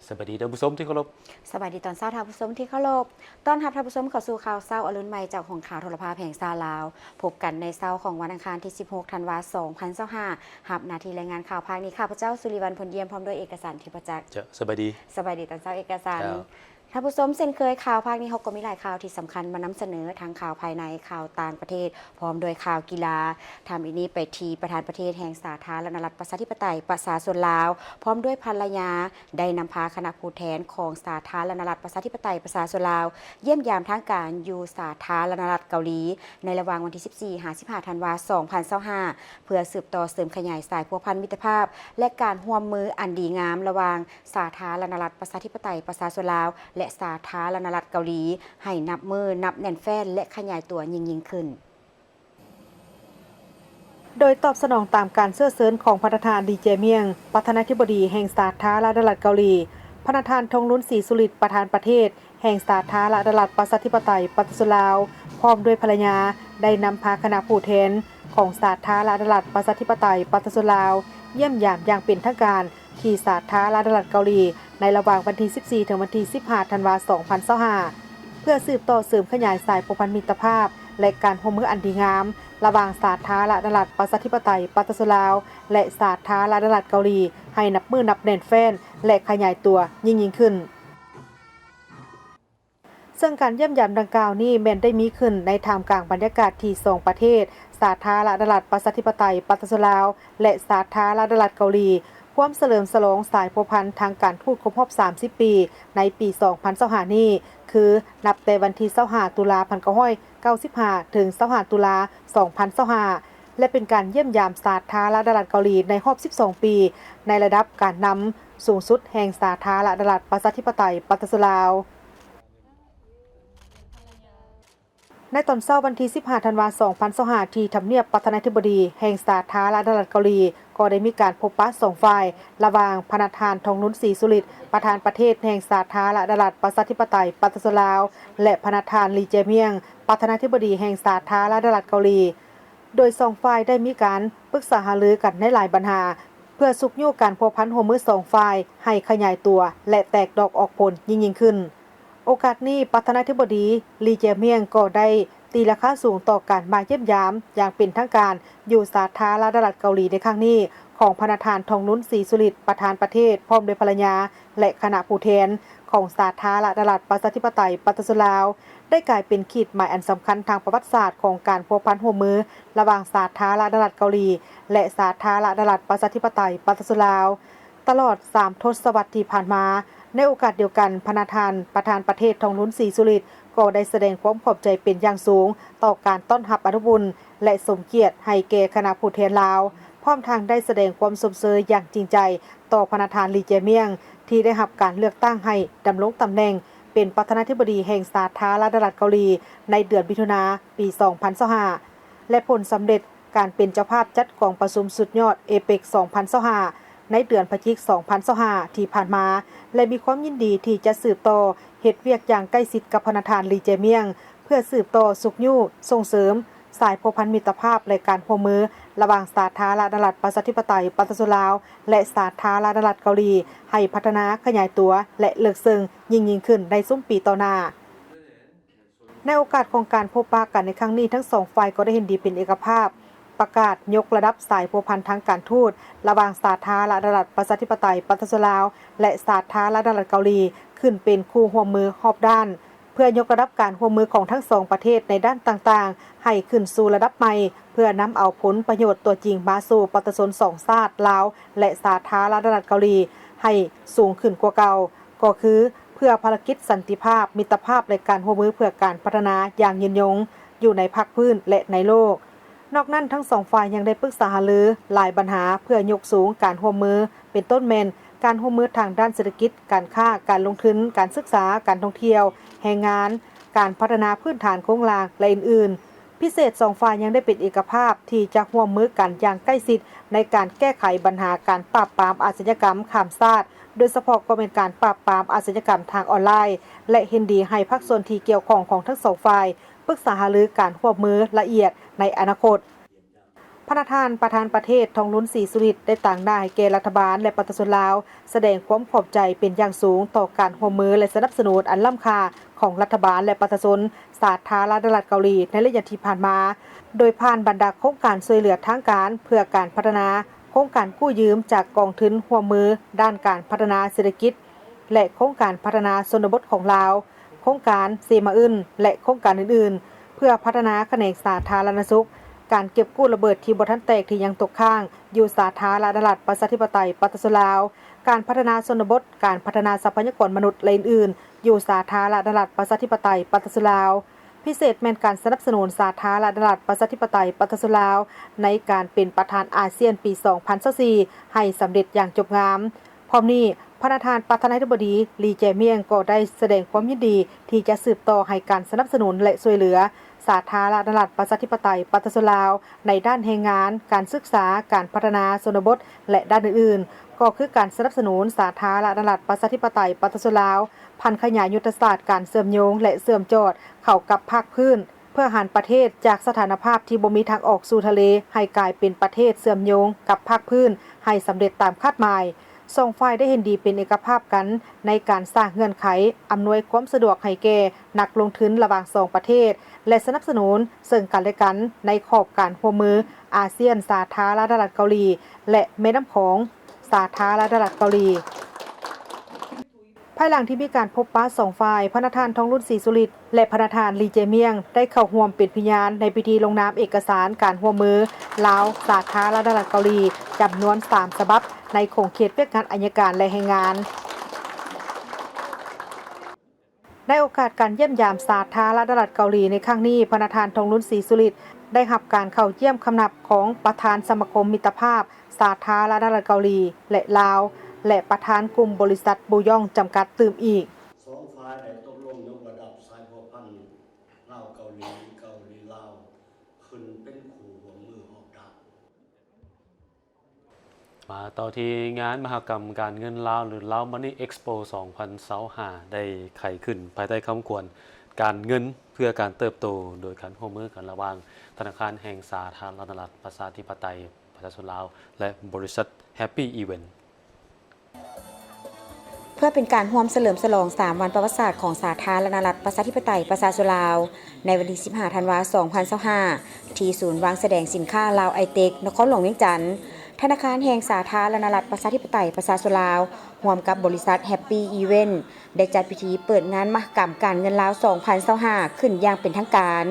ສະບາຍດີທ່ານຜູ້ຊົມທີ່ເຄົາລົບ. ສະບາຍດີຕອນເຊົ້າທ່ານຜູ້ຊົມທີ່ເຄົາລົບ. ຕ້ອນຮັບທ່ານຜູ້ຊົມເຂົ້າສູ່ຂ່າວເຊົ້າອະລຸນໃໝ່ຈາກຫ້ອງຂ່າວໂທລະພາບແຫ່ງຊາດລາວ. ພົບກັນໃນເຊົ້າຂອງວັນອັງຄານທີສິບຫົກ ທັນວາ ສອງພັນຊາວຫ້າ ຮັບໜ້າທີ່ລາຍງານຂ່າວພາກນີ້ ຂ້າພະເຈົ້າ ສຸລິວັນ ພົນຢ້ຽມ ພ້ອມດ້ວຍເອກະສັນ ທິບປະຈັກ. ເຈົ້າ ສະບາຍດີ. ສະບາຍດີຕອນເຊົ້າເອກະສັນ. ເຈົ້າ. ທ່ານຜູ້ຊົມ ເຊັ່ນເຄີຍ ຂ່າວພາກນີ້ເຮົາກໍມີຫຼາຍຂ່າວທີ່ສຳຄັນມານຳສະເໜີ ທັງຂ່າວພາຍໃນ, ຂ່າວຕ່າງປະເທດ ພ້ອມດ້ວຍຂ່າວກິລາ. ທຳອິດນີ້ໄປທີ່ປະທານປະເທດແຫ່ງສາທາລະນະລັດປະຊາທິປະໄຕປະຊາຊົນລາວ ພ້ອມດ້ວຍພັນລະຍາ ໄດ້ນຳພາຄະນະຜູ້ແທນຂອງສາທາລະນະລັດປະຊາທິປະໄຕປະຊາຊົນລາວ ຢ້ຽມຢາມທາງການຢູ່ສາທາລະນະລັດເກົາຫຼີ ໃນລະຫວ່າງວັນທີສິບສີ່ ຫາ ສິບຫ້າ ທັນວາ ສອງພັນຊາວຫ້າ ເພື່ອສືບຕໍ່ເສີມຂະຫຍາຍສາຍພົວພັນມິດຕະພາບ ແລະ ການຮ່ວມມືອັນດີງາມລະຫວ່າງ ສາທາລະນະລັດປະຊາທິປະໄຕປະຊາຊົນລາວ ແລະ ສາທາລະນະລັດເກົາຫຼີ ໃຫ້ນັບມື້ນັບແໜ້ນແຟ້ນ ແລະ ຂະຫຍາຍຕົວຍິ່ງໆຂຶ້ນ. ໂດຍຕອບສະໜອງຕາມການເຊື້ອເຊີນຂອງພະນະທ່ານ ລີ ເຈຍມຽງ ປະທານາທິບໍດີແຫ່ງສາທາລະນະລັດເກົາຫຼີ, ພະນະທ່ານ ທອງລຸນ ສີສຸລິດ ປະທານປະເທດແຫ່ງສາທາລະນະລັດປະຊາທິປະໄຕປະຊາຊົນລາວ ພ້ອມດ້ວຍພັນລະຍາ ໄດ້ນຳພາຄະນະຜູ້ແທນຂອງສາທາລະນະລັດປະຊາທິປະໄຕປະຊາຊົນລາວ ຢ້ຽມຢາມຢ່າງເປັນທາງການ ທີ່ສາທາລະນະລັດເກົາຫຼີ ໃນລະຫວ່າງວັນທີສິບສີ່ ເຖິງວັນທີສິບຫ້າ ທັນວາ ສອງພັນຊາວຫ້າ ເພື່ອສືບຕໍ່ເສີມຂະຫຍາຍສາຍພົວພັນມິດຕະພາບ ແລະ ການຮ່ວມມືອັນດີງາມ ລະຫວ່າງສາທາລະນະລັດປະຊາທິປະໄຕປະຊາຊົນລາວ ແລະ ສາທາລະນະລັດເກົາຫຼີ ໃຫ້ນັບມື້ນັບແໜ້ນແຟ້ນ ແລະ ຂະຫຍາຍຕົວຍິ່ງໆຂຶ້ນ. ເຊິ່ງການຢ້ຽມຢາມດັ່ງກ່າວນີ້ແມ່ນໄດ້ມີຂຶ້ນໃນທ່າມກາງບັນຍາກາດທີ່ສອງປະເທດ ສາທາລະນະລັດປະຊາທິປະໄຕປະຊາຊົນລາວ ແລະ ສາທາລະນະລັດເກົາຫຼີ ຮ່ວມສະເຫຼີມສະຫຼອງສາຍພົວພັນທາງການທູດຄົບຮອບສາມສິບປີ ໃນປີສອງພັນຊາວຫ້ານີ້ ຄື ນັບແຕ່ວັນທີຊາວຫ້າ ຕຸລາ ພັນເກົ້າຮ້ອຍເກົ້າສິບຫ້າ ເຖິງ ຊາວຫ້າ ຕຸລາ ສອງພັນຊາວຫ້າ ແລະ ເປັນການຢ້ຽມຢາມສາທາລະນະລັດເກົາຫຼີໃນຮອບສິບສອງປີ ໃນລະດັບການນຳສູງສຸດແຫ່ງສາທາລະນະລັດປະຊາທິປະໄຕປະຊາຊົນລາວ. ໃນຕອນເຊົ້າວັນທີສິບຫ້າ ທັນວາ ສອງພັນຊາວຫ້າ ທີ່ທຳນຽບປະທານາທິບໍດີແຫ່ງສາທາລະນະລັດເກົາຫຼີ ກໍໄດ້ມີການພົບປະສອງຝ່າຍ ລະຫວ່າງພະນະທ່ານ ທອງລຸນ ສີສຸລິດ ປະທານປະເທດແຫ່ງສາທາລະນະລັດປະຊາທິປະໄຕປະຊາຊົນລາວ ແລະ ພະນະທ່ານ ລີ ເຈຍມຽງ ປະທານາທິບໍດີແຫ່ງສາທາລະນະລັດເກົາຫຼີ. ໂດຍສອງຝ່າຍໄດ້ມີການປຶກສາຫາລືກັນໃນຫຼາຍບັນຫາ ເພື່ອຊຸກຍູ້ການພົວພັນຮ່ວມມືສອງຝ່າຍໃຫ້ຂະຫຍາຍຕົວ ແລະ ແຕກດອກອອກຜົນຍິ່ງໆຂຶ້ນ. ໂອກາດນີ້ ປະທານາທິບໍດີ ລີ ເຈຍມຽງ ກໍໄດ້ຕີລາຄາສູງຕໍ່ການມາຢ້ຽມຢາມຢ່າງເປັນທາງການຢູ່ສາທາລະນະລັດເກົາຫຼີໃນຄັ້ງນີ້ ຂອງພະນະທ່ານ ທອງລຸນ ສີສຸລິດ ປະທານປະເທດ ພ້ອມດ້ວຍພັນລະຍາ ແລະ ຄະນະຜູ້ແທນຂອງສາທາລະນະລັດປະຊາທິປະໄຕປະຊາຊົນລາວ ໄດ້ກາຍເປັນຂີດໝາຍອັນສຳຄັນທາງປະຫວັດສາດຂອງການພົວພັນຮ່ວມມືລະຫວ່າງສາທາລະນະລັດເກົາຫຼີ ແລະ ສາທາລະນະລັດປະຊາທິປະໄຕປະຊາຊົນລາວ. ຕະຫຼອດສາມທົດສະວັດທີ່ຜ່ານມາ, ໃນໂອກາດດຽວກັນ, ພະນະທ່ານປະທານປະເທດ ທອງລຸນ ສີສຸລິດ ກໍໄດ້ສະແດງຄວາມຂອບໃຈເປັນຢ່າງສູງຕໍ່ການຕ້ອນຮັບອັນອົບອຸ່ນ ແລະ ສົມກຽດໃຫ້ແກ່ຄະນະຜູ້ແທນລາວ, ພ້ອມທັງໄດ້ສະແດງຄວາມຊົມເຊີຍຢ່າງຈິງໃຈຕໍ່ພະນະທ່ານ ລີ ເຈຍມຽງ ທີ່ໄດ້ຮັບການເລືອກຕັ້ງໃຫ້ດຳລົງຕຳແໜ່ງເປັນປະທານາທິບໍດີແຫ່ງສາທາລະນະລັດເກົາຫຼີ ໃນເດືອນມິຖຸນາ ປີສອງພັນຊາວຫ້າ ແລະ ຜົນສຳເລັດ ການເປັນເຈົ້າພາບຈັດກອງປະຊຸມສຸດຍອດ ເອເປັກ ສອງພັນຊາວຫ້າ ໃນເດືອນພະຈິກ ສອງພັນຊາວຫ້າ ທີ່ຜ່ານມາ ແລະ ມີຄວາມຍິນດີທີ່ຈະສືບຕໍ່ເຮັດວຽກຢ່າງໃກ້ຊິດກັບພະນະທ່ານ ລີ ເຈຍມຽງ ເພື່ອສືບຕໍ່ຊຸກຍູ້ສົ່ງເສີມສາຍພົວພັນມິດຕະພາບ ແລະ ການຮ່ວມມືລະຫວ່າງສາທາລະນະລັດປະຊາທິປະໄຕປະຊາຊົນລາວ ແລະ ສາທາລະນະລັດເກົາຫຼີ ໃຫ້ພັດທະນາຂະຫຍາຍຕົວ ແລະ ເລິກເຊິ່ງຍິ່ງໆຂຶ້ນໃນຊຸມປີຕໍ່ໜ້າ. ໃນໂອກາດຂອງການພົບປະກັນໃນຄັ້ງນີ້, ທັງສອງຝ່າຍກໍໄດ້ເຫັນດີເປັນເອກະພາບ ປະກາດຍົກລະດັບສາຍພົວພັນທາງການທູດ ລະຫວ່າງສາທາລະນະລັດປະຊາທິປະໄຕປະຊາຊົນລາວ ແລະ ສາທາລະນະລັດເກົາຫຼີ ຂຶ້ນເປັນຄູ່ຮ່ວມມືຮອບດ້ານ, ເພື່ອຍົກລະດັບການຮ່ວມມືຂອງທັງສອງປະເທດໃນດ້ານຕ່າງໆ ໃຫ້ຂຶ້ນສູ່ລະດັບໃໝ່, ເພື່ອນຳເອົາຜົນປະໂຫຍດຕົວຈິງມາສູ່ປະຊາຊົນສອງຊາດ ລາວ ແລະ ສາທາລະນະລັດເກົາຫຼີ ໃຫ້ສູງຂຶ້ນກວ່າເກົ່າ. ກໍຄືເພື່ອພາລະກິດສັນຕິພາບ, ມິດຕະພາບ ແລະ ການຮ່ວມມືເພື່ອການພັດທະນາຢ່າງຍືນຍົງຢູ່ໃນພາກພື້ນ ແລະ ໃນໂລກ. ນອກນັ້ນ, ທັງສອງຝ່າຍຍັງໄດ້ປຶກສາຫາລືຫຼາຍບັນຫາເພື່ອຍົກສູງການຮ່ວມມື, ເປັນຕົ້ນແມ່ນການຮ່ວມມືທາງດ້ານເສດຖະກິດ, ການຄ້າ, ການລົງທຶນ, ການສຶກສາ, ການທ່ອງທ່ຽວ, ແຮງງານ, ການພັດທະນາພື້ນຖານໂຄງລ່າງ ແລະ ອື່ນໆ. ພິເສດ, ສອງຝ່າຍຍັງໄດ້ເປັນເອກະພາບທີ່ຈະຮ່ວມມືກັນຢ່າງໃກ້ຊິດໃນການແກ້ໄຂບັນຫາການປາບປາມອາຊະຍາກຳຂ້າມຊາດ, ໂດຍສະເພາະກໍແມ່ນການປາບປາມອາຊະຍາກຳທາງອອນລາຍ ແລະ ເຫັນດີໃຫ້ພາກສ່ວນທີ່ກ່ຽວຂ້ອງຂອງທັງສອງຝ່າຍປຶກສາຫາລືການຮ່ວມມືລະອຽດໃນອະນາຄົດ. ພ ພະນະທ່ານປະທານປະເທດ ທອງລຸນ ສີສຸລິດ ໄດ້ຕາງໜ້າໃຫ້ແກ່ລັດຖະບານ ແລະ ປະຊາຊົນລາວ ສະແດງຄວາມຂອບໃຈເປັນຢ່າງສູງຕໍ່ການຮ່ວມມື ແລະ ສະໜັບສະໜູນອັນລ້ຳຄ່າຂອງລັດຖະບານ ແລະ ປະຊາຊົນສາທາລະນະລັດເກົາຫຼີ ໃນໄລຍະທີ່ຜ່ານມາ, ໂດຍຜ່ານບັນດາໂຄງການຊ່ວຍເຫຼືອທາງການເພື່ອການພັດທະນາ, ໂຄງການກູ້ຢືມຈາກກອງທຶນຮ່ວມມືດ້ານການພັດທະນາເສດຖະກິດ ແລະ ໂຄງການພັດທະນາຊົນນະບົດຂອງລາວ, ໂຄງການເຊມາອຶນ ແລະ ໂຄງການອື່ນໆ ເພື່ອພັດທະນາຂະແໜງສາທາລະນະສຸກ, ການເກັບກູ້ລະເບີດທີ່ບໍ່ທັນແຕກທີ່ຍັງຕົກຄ້າງຢູ່ສາທາລະນະລັດປະຊາທິປະໄຕປະຊາຊົນລາວ, ການພັດທະນາຊົນນະບົດ, ການພັດທະນາຊັບພະຍາກອນມະນຸດ ແລະ ອື່ນໆ ຢູ່ສາທາລະນະລັດປະຊາທິປະໄຕປະຊາຊົນລາວ, ພິເສດແມ່ນການສະໜັບສະໜູນສາທາລະນະລັດປະຊາທິປະໄຕປະຊາຊົນລາວ ໃນການເປັນປະທານອາຊຽນປີສອງພັນຊາວສີ່ ໃຫ້ສຳເລັດຢ່າງຈົບງາມ. ພ້ອມນີ້, ພະນະທ່ານປະທານາທິບໍດີ ລີ ແຈມຽງ ກໍໄດ້ສະແດງຄວາມຍິນດີທີ່ຈະສືບຕໍ່ໃຫ້ການສະໜັບສະໜູນ ແລະ ຊ່ວຍເຫຼືອສາທາລະນະລັດປະຊາທິປະໄຕປະຊາຊົນລາວ ໃນດ້ານແຮງງານ, ການສຶກສາ, ການພັດທະນາຊົນນະບົດ ແລະ ດ້ານອື່ນໆ ກໍຄືການສະໜັບສະໜູນສາທາລະນະລັດປະຊາທິປະໄຕປະຊາຊົນລາວ ຜັນຂະຫຍາຍຍຸດທະສາດການເຊື່ອມໂຍງ ແລະ ເຊື່ອມຈອດເຂົ້າກັບພາກພື້ນ ເພື່ອຫັນປະເທດຈາກສະຖານະພາບທີ່ບໍ່ມີທາງອອກສູ່ທະເລ ໃຫ້ກາຍເປັນປະເທດເຊື່ອມໂຍງກັບພາກພື້ນໃຫ້ສຳເລັດຕາມຄາດໝາຍ. ສອງຝ່າຍໄດ້ເຫັນດີເປັນເອກະພາບກັນໃນການສ້າງເງື່ອນໄຂອຳນວຍຄວາມສະດວກໃຫ້ແກ່ນັກລົງທຶນລະຫວ່າງສອງປະເທດ ແລະ ສະໜັບສະໜູນເຊິ່ງກັນ ແລະ ກັນໃນຂອບການຮ່ວມມືອາຊຽນສາທາລະນະລັດເກົາຫຼີ ແລະ ແມ່ນ້ຳຂອງສາທາລະນະລັດເກົາຫຼີ. ພາຍຫຼັງທີ່ມີການພົບປະສອງຝ່າຍ, ພະນະທ່ານ ທອງລຸນ ສີສຸລິດ ແລະ ພະນະທ່ານ ລີ ເຈມຽງ ໄດ້ເຂົ້າຮ່ວມເປັນພະຍານໃນພິທີລົງນາມເອກະສານການຮ່ວມມືລາວ-ສາທາລະນະລັດເກົາຫຼີ ຈຳນວນສາມສະບັບ ໃນຂົງເຂດວຽກງານໄອຍະການ ແລະ ແຮງງານ. ໃນໂອກາດການຢ້ຽມຢາມສາທາລະນະລັດເກົາຫຼີໃນຄັ້ງນີ້, ພະນະທ່ານ ທອງລຸນ ສີສຸລິດ ໄດ້ຮັບການເຂົ້າຢ້ຽມຄຳນັບຂອງປະທານສະມາຄົມມິດຕະພາບ ສາທາລະນະລັດເກົາຫຼີ ແລະ ລາວ ແລະ ປະທານກຸ່ມບໍລິສັດບູຢອງ ຈຳກັດ ຕື່ມອີກ. ສອງຝ່າຍໄດ້ຕົກລົງຍົກລະດັບສາຍພົວພັນລາວເກົາຫຼີ, ເກົາຫຼີລາວ ຂຶ້ນເປັນຄູ່ຮ່ວມມືຮອບດ້ານ. ມາຕໍ່ທີ່ງານມະຫະກຳການເງິນລາວ ຫຼື Lao Money Expo ສອງພັນຊາວຫ້າ ໄດ້ໄຂຂຶ້ນພາຍໃຕ້ຄຳຂວັນ ການເງິນເພື່ອການເຕີບໂຕ ໂດຍການຮ່ວມມືກັນລະຫວ່າງທະນາຄານແຫ່ງສາທາລະນະລັດປະຊາທິປະໄຕ ປະຊາຊົນລາວ ແລະ ບໍລິສັດ Happy Event. ເພື່ອເປັນການຮ່ວມສະເຫຼີມສະຫຼອງສາມວັນປະຫວັດສາດຂອງສາທາລະນະລັດປະຊາທິປະໄຕປະຊາຊົນລາວ ໃນວັນທີສິບຫ້າ ທັນວາ ສອງພັນຊາວຫ້າ ທີ່ສູນວາງສະແດງສິນຄ້າລາວໄອເຕັກ ນະຄອນຫຼວງວຽງຈັນ, ທະນາຄານແຫ່ງສາທາລະນະລັດປະຊາທິປະໄຕປະຊາຊົນລາວ ຮ່ວມກັບບໍລິສັດ Happy Event ໄດ້ຈັດພິທີເປີດງານມະຫະກຳການເງິນລາວ ສອງພັນຊາວຫ້າ ຂຶ້ນຢ່າງເປັນທາງການ.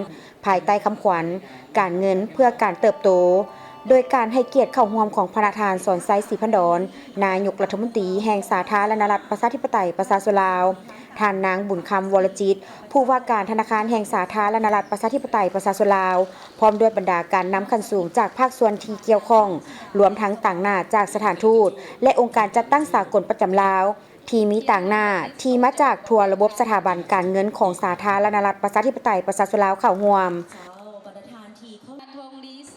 ພາຍໃຕ້ຄຳຂວັນ ການເງິນເພື່ອການເຕີບໂຕ, ໂດຍການໃຫ້ກຽດເຂົ້າຮ່ວມຂອງພະນະທ່ານ ສອນໄຊ ສີພັນດອນ ນາຍົກລັດຖະມົນຕີແຫ່ງສາທາລະນະລັດປະຊາທິປະໄຕປະຊາຊົນລາວ, ທ່ານນາງ ບຸນຄຳ ວໍລະຈິດ ຜູ້ວ່າການທະນາຄານແຫ່ງສາທາລະນະລັດປະຊາທິປະໄຕປະຊາຊົນລາວ, ພ້ອມດ້ວຍບັນດາການນຳຂັ້ນສູງຈາກພາກສ່ວນທີ່ກ່ຽວຂ້ອງ, ລວມທັງຕາງໜ້າຈາກສະຖານທູດ ແລະ ອົງການຈັດຕັ້ງສາກົນປະຈຳລາວ ທີ່ມີຕາງໜ້າທີ່ມາຈາກທົ່ວລະບົບສະຖາບັນການເງິນຂອງສາທາລະນະລັດປະຊາທິປະໄຕປະຊາຊົນລາວເຂົ້າຮ່ວມ,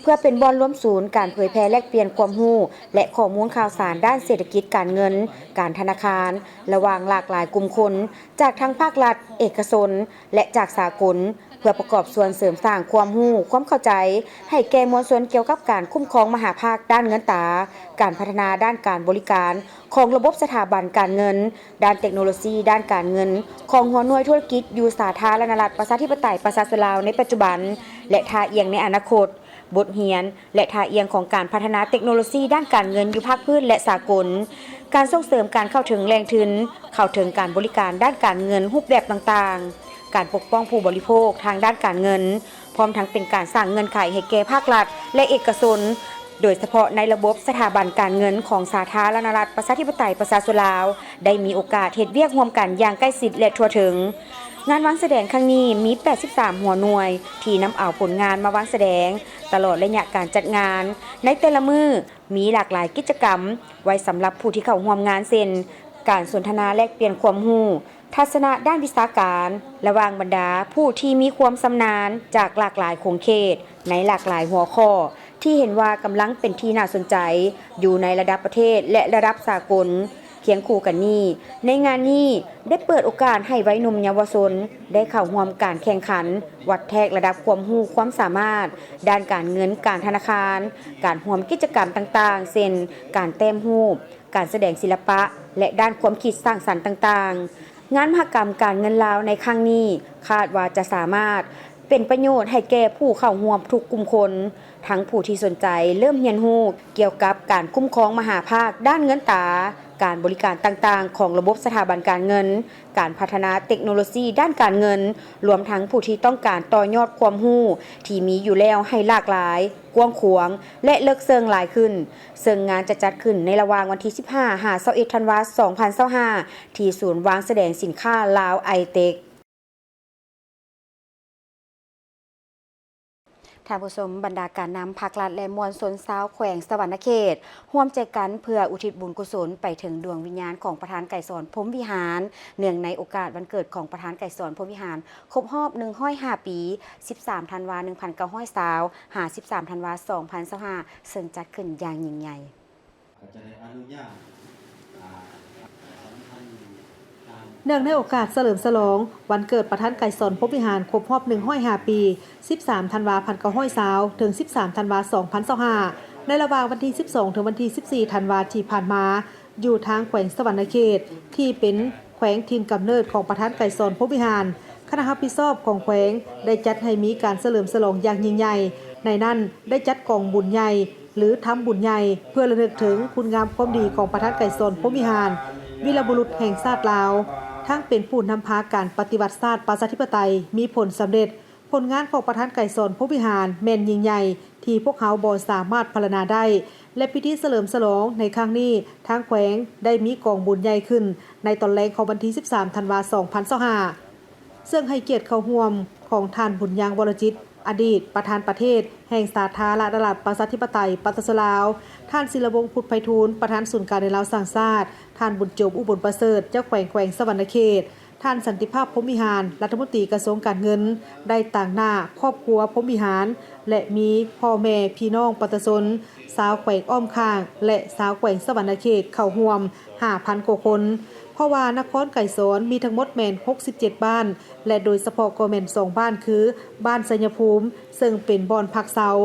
ເພື່ອເປັນບ່ອນລວມສູນການເຜີຍແຜ່ແລກປ່ຽນຄວາມຮູ້ ແລະ ຂໍ້ມູນຂ່າວສານດ້ານເສດຖະກິດການເງິນ, ການທະນາຄານ ລະຫວ່າງຫຼາກຫຼາຍກຸ່ມຄົນ ຈາກທັງພາກລັດ, ເອກະຊົນ ແລະ ຈາກສາກົນ, ເພື່ອປະກອບສ່ວນເສີມສ້າງຄວາມຮູ້, ຄວາມເຂົ້າໃຈໃຫ້ແກ່ມວນຊົນກ່ຽວກັບການຄຸ້ມຄອງມະຫາພາກດ້ານເງິນຕາ, ການພັດທະນາດ້ານການບໍລິການ ຂອງລະບົບສະຖາບັນການເງິນ, ດ້ານເຕັກໂນໂລຊີດ້ານການເງິນ ຂອງຫົວໜ່ວຍທຸລະກິດຢູ່ສາທາລະນະລັດປະຊາທິປະໄຕປະຊາຊົນລາວໃນປັດຈຸບັນ ແລະ ທ່າອ່ຽງໃນອະນາຄົດ, ບົດຮຽນ ແລະ ທ່າອ່ຽງຂອງການພັດທະນາເຕັກໂນໂລຊີດ້ານການເງິນຢູ່ພາກພື້ນ ແລະ ສາກົນ, ການສົ່ງເສີມການເຂົ້າເຖິງແຫຼ່ງທຶນ, ເຂົ້າເຖິງການບໍລິການດ້ານການເງິນຮູບແບບຕ່າງໆ, ການປົກປ້ອງຜູ້ບໍລິໂພກທາງດ້ານການເງິນ, ພ້ອມທັງເປັນການສ້າງເງື່ອນໄຂໃຫ້ແກ່ພາກລັດ ແລະ ເອກະຊົນ, ໂດຍສະເພາະໃນລະບົບສະຖາບັນການເງິນຂອງສາທາລະນະລັດປະຊາທິປະໄຕປະຊາຊົນລາວ ໄດ້ມີໂອກາດເຮັດວຽກຮ່ວມກັນຢ່າງໃກ້ຊິດ ແລະ ທົ່ວເຖິງ. ງານວາງສະແດງຄັ້ງນີ້ມີແປດສິບສາມຫົວໜ່ວຍທີ່ນຳເອົາຜົນງານມາວາງສະແດງ ຕະຫຼອດໄລຍະການຈັດງານ. ໃນແຕ່ລະມື້ມີຫຼາກຫຼາຍກິດຈະກຳໄວ້ສຳລັບຜູ້ທີ່ເຂົ້າຮ່ວມງານ ເຊັ່ນ ການສົນທະນາແລກປ່ຽນຄວາມຮູ້, ທັດສະນະດ້ານວິຊາການ ລະຫວ່າງບັນດາຜູ້ທີ່ມີຄວາມຊຳນານຈາກຫຼາກຫຼາຍຂົງເຂດ ໃນຫຼາກຫຼາຍຫົວຂໍ້ ທີ່ເຫັນວ່າກຳລັງເປັນທີ່ໜ້າສົນໃຈຢູ່ໃນລະດັບປະເທດ ແລະ ລະດັບສາກົນ. ຄຽງຄູ່ກັນນີ້, ໃນງານນີ້ໄດ້ເປີດໂອກາດໃຫ້ໄວໜຸ່ມເຍົາວະຊົນໄດ້ເຂົ້າຮ່ວມການແຂ່ງຂັນ ວັດແທກລະດັບຄວາມຮູ້ຄວາມສາມາດດ້ານການເງິນການທະນາຄານ, ການຮ່ວມກິດຈະກຳຕ່າງໆ ເຊັ່ນ ການແຕ້ມຮູບ, ການສະແດງສິລະປະ ແລະ ດ້ານຄວາມຄິດສ້າງສັນຕ່າງໆ. ງານມະຫະກຳການເງິນລາວໃນຄັ້ງນີ້ ຄາດວ່າຈະສາມາດເປັນປະໂຫຍດໃຫ້ແກ່ຜູ້ເຂົ້າຮ່ວມທຸກກຸ່ມຄົນ, ທັງຜູ້ທີ່ສົນໃຈເລີ່ມຮຽນຮູ້ກ່ຽວກັບການຄຸ້ມຄອງມະຫາພາກດ້ານເງິນຕາ, ການບໍລິການຕ່າງໆຂອງລະບົບສະຖາບັນການເງິນ, ການພັດທະນາເຕັກໂນໂລຊີດ້ານການເງິນ, ລວມທັງຜູ້ທີ່ຕ້ອງການຕໍ່ຍອດຄວາມຮູ້ທີ່ມີຢູ່ແລ້ວໃຫ້ຫຼາກຫຼາຍ, ກວ້າງຂວາງ ແລະ ເລິກເຊິ່ງຫຼາຍຂຶ້ນ. ເຊິ່ງງານຈະຈັດຂຶ້ນໃນລະຫວ່າງວັນທີສິບຫ້າ ຫາ ຊາວເອັດ ທັນວາ ສອງພັນຊາວຫ້າ ທີ່ສູນວາງສະແດງສິນຄ້າລາວໄອເຕັກ. ທ່ານຜູ້ຊົມ, ບັນດາການນຳພັກລັດ ແລະ ມວນຊົນຊາວແຂວງສະຫວັນນະເຂດ ຮ່ວມໃຈກັນເພື່ອອຸທິດບຸນກຸສົນໄປເຖິງດວງວິນຍານຂອງປະທານໄກສອນ ພົມວິຫານ, ເນື່ອງໃນໂອກາດວັນເກີດຂອງປະທານໄກສອນ ພົມວິຫານ ຄົບຮອບໜຶ່ງຮ້ອຍຫ້າປີ, ສິບສາມ ທັນວາ ໜຶ່ງພັນເກົ້າຮ້ອຍຊາວ ຫາ ສິບສາມ ທັນວາ ສອງພັນຊາວຫ້າ ເຊິ່ງຈັດຂຶ້ນຢ່າງຍິ່ງໃຫຍ່. ເນື່ອງໃນໂອກາດສະເຫຼີມສະຫຼອງວັນເກີດປະທານໄກສອນ ພົມວິຫານ ຄົບຮອບໜຶ່ງຮ້ອຍຫ້າປີ, ສິບສາມ ທັນວາ ພັນເກົ້າຮ້ອຍຊາວ ເຖິງ ສິບສາມ ທັນວາ ສອງພັນຊາວຫ້າ ໃນລະຫວ່າງວັນທີສິບສອງ ເຖິງວັນທີສິບສີ່ ທັນວາ ທີ່ຜ່ານມາ, ຢູ່ທາງແຂວງສະຫວັນນະເຂດ ທີ່ເປັນແຂວງຖິ່ນກຳເນີດຂອງປະທານໄກສອນ ພົມວິຫານ, ຄະນະຮັບຜິດຊອບຂອງແຂວງໄດ້ຈັດໃຫ້ມີການສະເຫຼີມສະຫຼອງຢ່າງຍິ່ງໃຫຍ່, ໃນນັ້ນໄດ້ຈັດກອງບຸນໃຫຍ່ ຫຼື ທຳບຸນໃຫຍ່ ເພື່ອລະນຶກເຖິງຄຸນງາມຄວາມດີຂອງປະທານໄກສອນ ພົມວິຫານ ວີລະບຸລຸດແຫ່ງຊາດລາວ, ທັງເປັນຜູ້ນຳພາການປະຕິວັດຊາດປະຊາທິປະໄຕມີຜົນສຳເລັດ. ຜົນງານຂອງປະທານໄກສອນ ພົມວິຫານ ແມ່ນຍິ່ງໃຫຍ່ທີ່ພວກເຮົາບໍ່ສາມາດພັນລະນາໄດ້ ແລະ ພິທີສະເຫຼີມສະຫຼອງໃນຄັ້ງນີ້ ທາງແຂວງໄດ້ມີກອງບຸນໃຫຍ່ຂຶ້ນໃນຕອນແລງຂອງວັນທີສິບສາມ ທັນວາ ສອງພັນຊາວຫ້າ ເຊິ່ງໃຫ້ກຽດເຂົ້າຮ່ວມຂອງທ່ານ ບຸນຍັງ ວໍລະຈິດ ອະດີດປະທານປະເທດແຫ່ງສາທາລະນະລັດ ປະຊາທິປະໄຕ ປະຊາຊົນລາວ, ທ່ານ ສິລະວົງ ພຸດໄພທູນ ປະທານສູນກາງໃນລາວສ້າງຊາດ, ທ່ານ ບຸນໂຈມ ອຸບົນປະເສີດ ເຈົ້າແຂວງ ແຂວງສະຫວັນນະເຂດ, ທ່ານ ສັນຕິພາບ ພົມວິຫານ ລັດຖະມົນຕີກະຊວງການເງິນ ໄດ້ຕາງໜ້າຄອບຄົວ ພົມວິຫານ ແລະ ມີພໍ່ແມ່ພີ່ນ້ອງປະຊາຊົນ ຊາວແຂວງອ້ອມຂ້າງ ແລະ ຊາວແຂວງສະຫວັນນະເຂດເຂົ້າຮ່ວມຫ້າພັນກວ່າຄົນ, ເພາະວ່ານະຄອນໄກສອນມີທັງໝົດແມ່ນຫົກສິບເຈັດບ້ານ ແລະ ໂດຍສະເພາະກໍແມ່ນສອງບ້ານ ຄື ບ້ານໄຊຍະພູມ ເຊິ່ງເປັນບ່ອນພັກເຊົາ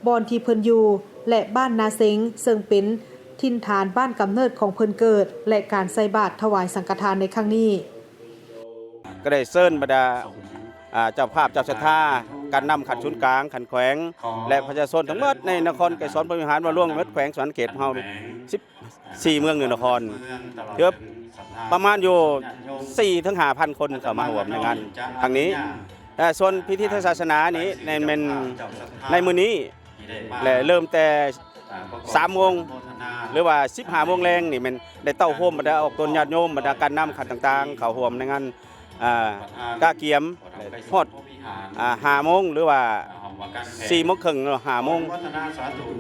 ບ່ອນທີ່ເພິ່ນຢູ່ ແລະ ບ້ານນາເຊັງ ເຊິ່ງເປັນຖິ່ນຖານບ້ານກຳເນີດຂອງເພິ່ນເກີດ ແລະ ການໃສ່ບາດຖວາຍສັງກະທານໃນຄັ້ງນີ້. ກໍໄດ້ເຊີນບັນດາ ອ່າ ເຈົ້າພາບເຈົ້າສັດທາ, ການນຳຂັ້ນສູນກາງ, ຂັ້ນແຂວງ ແລະ ປະຊາຊົນທັງໝົດໃນນະຄອນໄກສອນພົມວິຫານ ມາລວມໝົດແຂວງສະຫວັນນະເຂດເຮົາ ສິບສີ່ເມືອງ ໜຶ່ງນະຄອນ ເກືອບປະມານຢູ່ສີ່ເຖິງຫ້າພັນຄົນເຂົ້າມາຮ່ວມໃນງານຄັ້ງນີ້. ແລະ ສ່ວນພິທີທາງສາສະໜານີ້ ແມ່ນ ແມ່ນໃນມື້ນີ້ ແລະ ເລີ່ມແຕ່ສາມໂມງ ຫຼືວ່າສິບຫ້າໂມງແລງນີ້ ແມ່ນໄດ້ເຕົ້າໂຮມບັນດາອອກຕົນຍາດໂຍມ, ບັນດາການນຳຂັ້ນຕ່າງໆ ເຂົ້າຮ່ວມໃນງານ ອ່າ ກະກຽມ ຮອດ ອ່າ ຫ້າໂມງ ຫຼືວ່າສີ່ໂມງເຄິ່ງ ຫຼືຫ້າໂມງ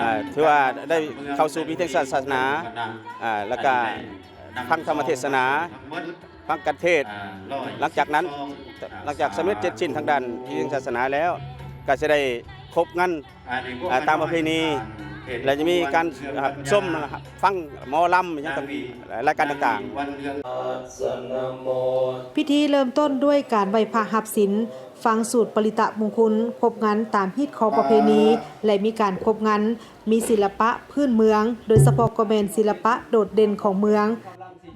ອ່າ ຖືວ່າໄດ້ເຂົ້າສູ່ພິທີທາງສາສະໜາ ອ່າ ແລ້ວກະຟັງທຳມະເທດສະໜາ ຟັງການເທດ. ຫຼັງຈາກນັ້ນ ຫຼັງຈາກສຳເລັດເສັດສິ້ນທາງດ້ານພິທີທາງສາສະໜາແລ້ວ ກໍຈະໄດ້ຄົບກັນ ອ່າ ຕາມປະເພນີ ແລະ ຈະມີການຮັບຊົມ ຟັງໝໍລຳ ຫຍັງຕ່າງ ລາຍການຕ່າງໆ. ພິທີເລີ່ມຕົ້ນດ້ວຍການໄຫວ້ພະຮັບສິນ, ຟັງສູດປະລິຕະມຸງຄຸນ, ຄົບງັນຕາມຮີດຄອງປະເພນີ ແລະ ມີການຄົບງັນ, ມີສິລະປະພື້ນເມືອງ, ໂດຍສະເພາະກໍແມ່ນສິລະປະໂດດເດັ່ນຂອງເມືອງ,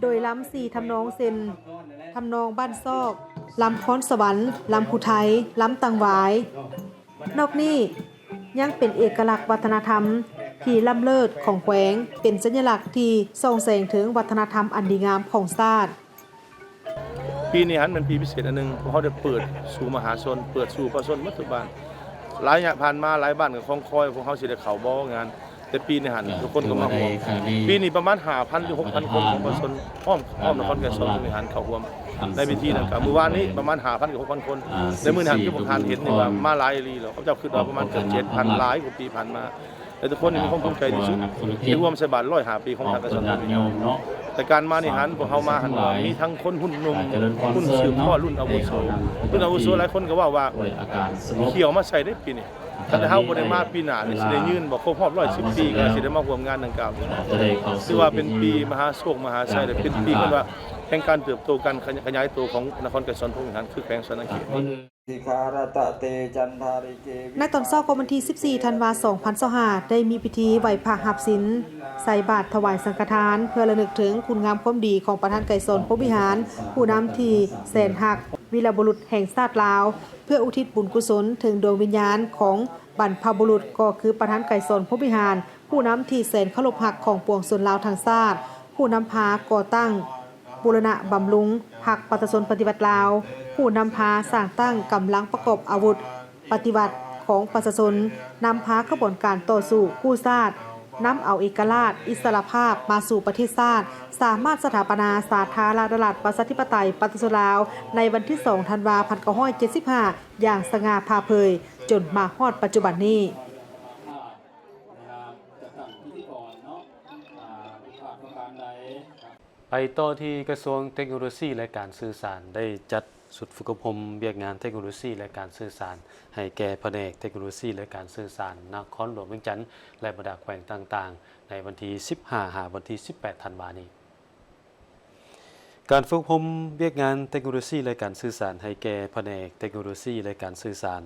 ໂດຍລຳສີ່ທຳນອງເຊັ່ນ ທຳນອງບ້ານຊອກ, ລຳຄອນສະຫວັນ, ລຳພູໄທ, ລຳຕັງຫວາຍ. ນອກນີ້ຍັງເປັນເອກະລັກວັດທະນະທຳທີ່ລ້ຳເລີດຂອງແຂວງ, ເປັນສັນຍະລັກທີ່ສ່ອງແສງເຖິງວັດທະນະທຳອັນດີງາມຂອງຊາດ. ປີນີ້ຫັ້ນແມ່ນປີພິເສດອັນໜຶ່ງ, ພວກເຮົາໄດ້ເປີດສູ່ມະຫາຊົນ, ເປີດສູ່ປະຊາຊົນໝົດທຸກບ້ານ. ລະຍະຜ່ານມາຫຼາຍບ້ານກໍຄອງຄອຍພວກເຮົາຊິໄດ້ເຂົ້າບໍ່ງານ, ແຕ່ປີນີ້ຫັ້ນທຸກຄົນກໍມາຮ່ວມ. ປີນີ້ປະມານຫ້າພັນ ຫຼື ຫົກພັນຄົນຂອງປະຊາຊົນອ້ອມ ອ້ອມນະຄອນໄກສອນ ເຂົ້າຮ່ວມໃນພິທີນັ້ນ. ກະມື້ວານນີ້ປະມານຫ້າພັນ ຫຼື ຫົກພັນຄົນ, ໃນມື້ນັ້ນຄືພວກທ່ານເຫັນນີ້ວ່າມາຫຼາຍອີ່ຫຼີແລ້ວ, ເຂົາເຈົ້າຄິດວ່າປະມານເກືອບເຈັດພັນ ຫຼາຍກວ່າປີຜ່ານມາ. ແລະ ທຸກຄົນນີ້ມີຄວາມພູມໃຈທີ່ສຸດ ໄດ້ຮ່ວມໃສ່ບາດຮ້ອຍຫ້າປີຂອງທາງກະຊວງ. ແຕ່ການມານີ້ຫັ້ນ ພວກເຮົາມາຫັ້ນວ່າມີທັງຄົນຮຸ່ນໜຸ່ມ, ລຸ້ນສືບທອດ, ລຸ້ນອາວຸໂສ, ລຸ້ນອາວຸໂສຫຼາຍຄົນກໍເວົ້າວ່າ ຂ້ຽວມາໃສ່ເດ້ປີນີ້. ຖ້າເຮົາບໍ່ໄດ້ມາປີໜ້ານີ້ ຊິໄດ້ຍືນບໍ່ ຄົບຮອບຮ້ອຍສິບປີ ກໍຊິໄດ້ມາຮ່ວມງານດັ່ງກ່າວນີ້. ຖືວ່າເປັນປີມະຫາໂຊກມະຫາໄຊ ແລະ ເປັນປີ ເອີ້ນວ່າ ແຫ່ງການເຕີບໂຕ ການຂະຫຍາຍໂຕຂອງນະຄອນໄກສອນພົມວິຫານ ຄືແຂວງສະຫວັນນະເຂດນີ້. ໃນຕອນເຊົ້າຂອງວັນທີສິບສີ່ ທັນວາ ສອງພັນຊາວຫ້າ ໄດ້ມີພິທີໄຫວ້ພະຮັບສິນ, ໃສ່ບາດຖວາຍສັງຄະທານ ເພື່ອລະນຶກເຖິງຄຸນງາມຄວາມດີຂອງປະທານໄກສອນພົມວິຫານ, ຜູ້ນຳທີ່ແສນຮັກ, ວີລະບຸລຸດແຫ່ງຊາດລາວ, ເພື່ອອຸທິດບຸນກຸສົນເຖິງດວງວິນຍານຂອງບັນພະບຸລຸດ ກໍຄືປະທານໄກສອນພົມວິຫານ, ຜູ້ນຳທີ່ແສນເຄົາລົບຮັກຂອງປວງຊົນລາວທັງຊາດ, ຜູ້ນຳພາກໍ່ຕັ້ງ ບູລະນະບຳລຸງພັກປະຊາຊົນປະຕິວັດລາວ, ຜູ້ນຳພາສ້າງຕັ້ງກຳລັງປະກອບອາວຸດປະຕິວັດຂອງປະຊາຊົນ, ນຳພາຂະບວນການຕໍ່ສູ້ກູ້ຊາດ, ນຳເອົາເອກະລາດ, ອິດສະຫຼະພາບມາສູ່ປະເທດຊາດ, ສາມາດສະຖາປະນາສາທາລະນະລັດ ປະຊາທິປະໄຕ ປະຊາຊົນລາວ ໃນວັນທີສອງ ທັນວາ ພັນເກົ້າຮ້ອຍເຈັດສິບຫ້າ ຢ່າງສະຫງ່າຜ່າເຜີຍ ຈົນມາຮອດປັດຈຸບັນນີ້. ໄປຕໍ່ທີ່ກະຊວງເຕັກໂນໂລຊີ ແລະ ການສື່ສານ ໄດ້ຈັດຊຸດຝຶກອົບຮົມວຽກງານເຕັກໂນໂລຊີ ແລະ ການສື່ສານ ໃຫ້ແກ່ພະແນກເຕັກໂນໂລຊີ ແລະ ການສື່ສານ ນະຄອນຫຼວງວຽງຈັນ ແລະ ບັນດາແຂວງຕ່າງໆ ໃນວັນທີສິບຫ້າ ຫາວັນທີສິບແປດ ທັນວານີ້. ການຝຶກອົບຮົມວຽກງານເຕັກໂນໂລຊີ ແລະ ການສື່ສານ ໃຫ້ແກ່ພະແນກເຕັກໂນໂລຊີ ແລະ ການສື່ສານ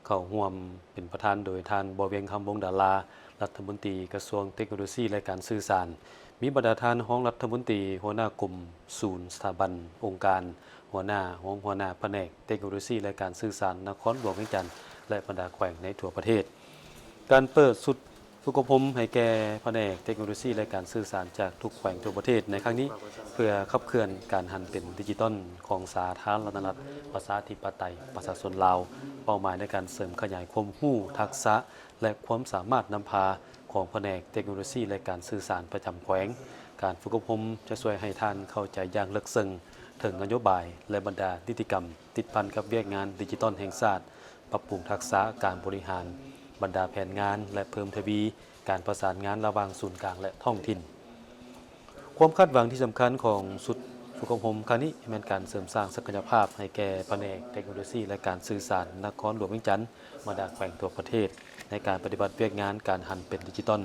ເຂົ້າຮ່ວມເປັນປະທານໂດຍທ່ານ ບໍ່ວຽງ ຄຳວົງດາລາ ລັດຖະມົນຕີກະຊວງເຕັກໂນໂລຊີ ແລະ ການສື່ສານ, ມີບັນດາທ່ານຮອງລັດຖະມົນຕີ, ຫົວໜ້າກົມ, ສູນ, ສະຖາບັນ, ອົງການ, ຫົວໜ້າ, ຮອງຫົວໜ້າພະແນກເຕັກໂນໂລຊີ ແລະ ການສື່ສານ ນະຄອນຫຼວງວຽງຈັນ ແລະ ບັນດາແຂວງໃນທົ່ວປະເທດ. ການເປີດຊຸດຝຶກອົບຮົມໃຫ້ແກ່ພະແນກເຕັກໂນໂລຊີ ແລະ ການສື່ສານ ຈາກທຸກແຂວງທົ່ວປະເທດໃນຄັ້ງນີ້ ເພື່ອຂັບເຄື່ອນການຫັນເປັນດິຈິຕອນຂອງສາທາລະນະລັດ ປະຊາທິປະໄຕ ປະຊາຊົນລາວ, ເປົ້າໝາຍໃນການເສີມຂະຫຍາຍຄວາມຮູ້, ທັກສະ ແລະ ຄວາມສາມາດນຳພາຂອງພະແນກເຕັກໂນໂລຊີ ແລະ ການສື່ສານປະຈຳແຂວງ. ການຝຶກອົບຮົມຈະຊ່ວຍໃຫ້ທ່ານເຂົ້າໃຈຢ່າງເລິກເຊິ່ງເຖິງນະໂຍບາຍ ແລະ ບັນດານິຕິກຳຕິດພັນກັບວຽກງານດິຈິຕອນແຫ່ງຊາດ, ປັບປຸງທັກສະການບໍລິຫານບັນດາແຜນງານ ແລະ ເພີ່ມທະວີການປະສານງານລະຫວ່າງສູນກາງ ແລະ ທ້ອງຖິ່ນ. ຄວາມຄາດຫວັງທີ່ສຳຄັນຂອງຊຸດຝຶກອົບຮົມຄັ້ງນີ້ ແມ່ນການເສີມສ້າງສັກກະຍະພາບໃຫ້ແກ່ພະແນກເຕັກໂນໂລຊີ ແລະ ການສື່ສານນະຄອນຫຼວງວຽງຈັນ, ບັນດາແຂວງທົ່ວປະເທດ ໃນການປະຕິບັດວຽກງານການຫັນເປັນດິຈິຕອນ,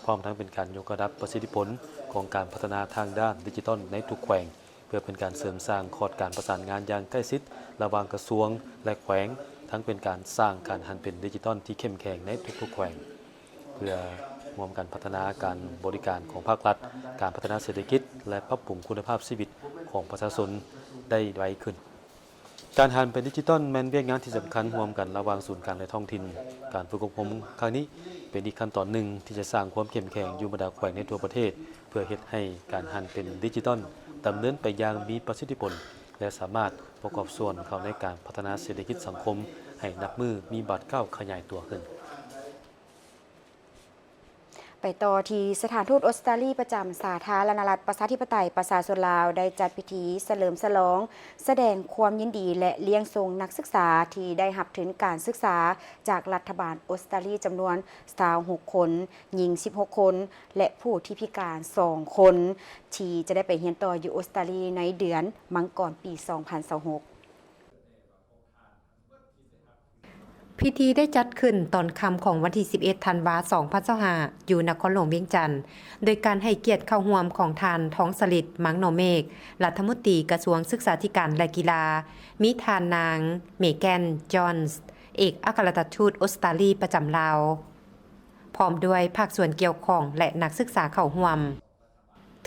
ພ້ອມທັງເປັນການຍົກລະດັບປະສິດທິຜົນຂອງການພັດທະນາທາງດ້ານດິຈິຕອນໃນທຸກແຂວງ, ເພື່ອເປັນການເສີມສ້າງຂອດການປະສານງານຢ່າງໃກ້ຊິດລະຫວ່າງກະຊວງ ແລະ ແຂວງ, ທັງເປັນການສ້າງການຫັນເປັນດິຈິຕອນທີ່ເຂັ້ມແຂງໃນທຸກໆແຂວງ. ເພື່ອຮ່ວມກັນພັດທະນາການບໍລິການຂອງພາກລັດ, ການພັດທະນາເສດຖະກິດ ແລະ ປັບປຸງຄຸນນະພາບຊີວິດຂອງປະຊາຊົນໄດ້ໄວຂຶ້ນ. ການຫັນເປັນດິຈິຕອນແມ່ນວຽກງານທີ່ສຳຄັນຮ່ວມກັນລະຫວ່າງສູນກາງ ແລະ ທ້ອງຖິ່ນ. ການຝຶກອົບຮົມຄັ້ງນີ້ເປັນອີກຂັ້ນຕອນໜຶ່ງທີ່ຈະສ້າງຄວາມເຂັ້ມແຂງຢູ່ບັນດາແຂວງໃນທົ່ວປະເທດ ເພື່ອເຮັດໃຫ້ການຫັນເປັນດິຈິຕອນດຳເນີນໄປຢ່າງມີປະສິດທິຜົນ ແລະ ສາມາດປະກອບສ່ວນເຂົ້າໃນການພັດທະນາເສດຖະກິດສັງຄົມໃຫ້ນັບມື້ມີບາດກ້າວຂະຫຍາຍຕົວຂຶ້ນ. ໄປຕໍ່ທີ່ສະຖານທູດອົດສະຕາລີປະຈຳສາທາລະນະລັດ ປະຊາທິປະໄຕ ປະຊາຊົນລາວ ໄດ້ຈັດພິທີສະເຫຼີມສະຫຼອງ ສະແດງຄວາມຍິນດີ ແລະ ລ້ຽງສົ່ງນັກສຶກສາທີ່ໄດ້ຮັບທຶນການສຶກສາຈາກລັດຖະບານອົດສະຕາລີ ຈຳນວນຊາວຫົກຄົນ, ຍິງສິບຫົກຄົນ ແລະ ຜູ້ທີ່ພິການສອງຄົນ ທີ່ຈະໄດ້ໄປຮຽນຕໍ່ຢູ່ອົດສະຕາລີໃນເດືອນມັງກອນປີສອງພັນຊາວຫົກ. ພິທີໄດ້ຈັດຂຶ້ນຕອນຄ່ຳຂອງວັນທີສິບເອັດ ທັນວາ ສອງພັນຊາວຫ້າ ຢູ່ນະຄອນຫຼວງວຽງຈັນ ໂດຍການໃຫ້ກຽດເຂົ້າຮ່ວມຂອງທ່ານ ທອງສະລິດ ມັງນໍເມກ ລັດຖະມົນຕີກະຊວງສຶກສາທິການ ແລະ ກິລາ, ມີທ່ານນາງ ເມແກນ ຈອນ ເອກອັກຄະລັດຖະທູດອົດສະຕາລີປະຈຳລາວ ພ້ອມດ້ວຍພາກສ່ວນກ່ຽວຂ້ອງ ແລະ ນັກສຶກສາເຂົ້າຮ່ວມ.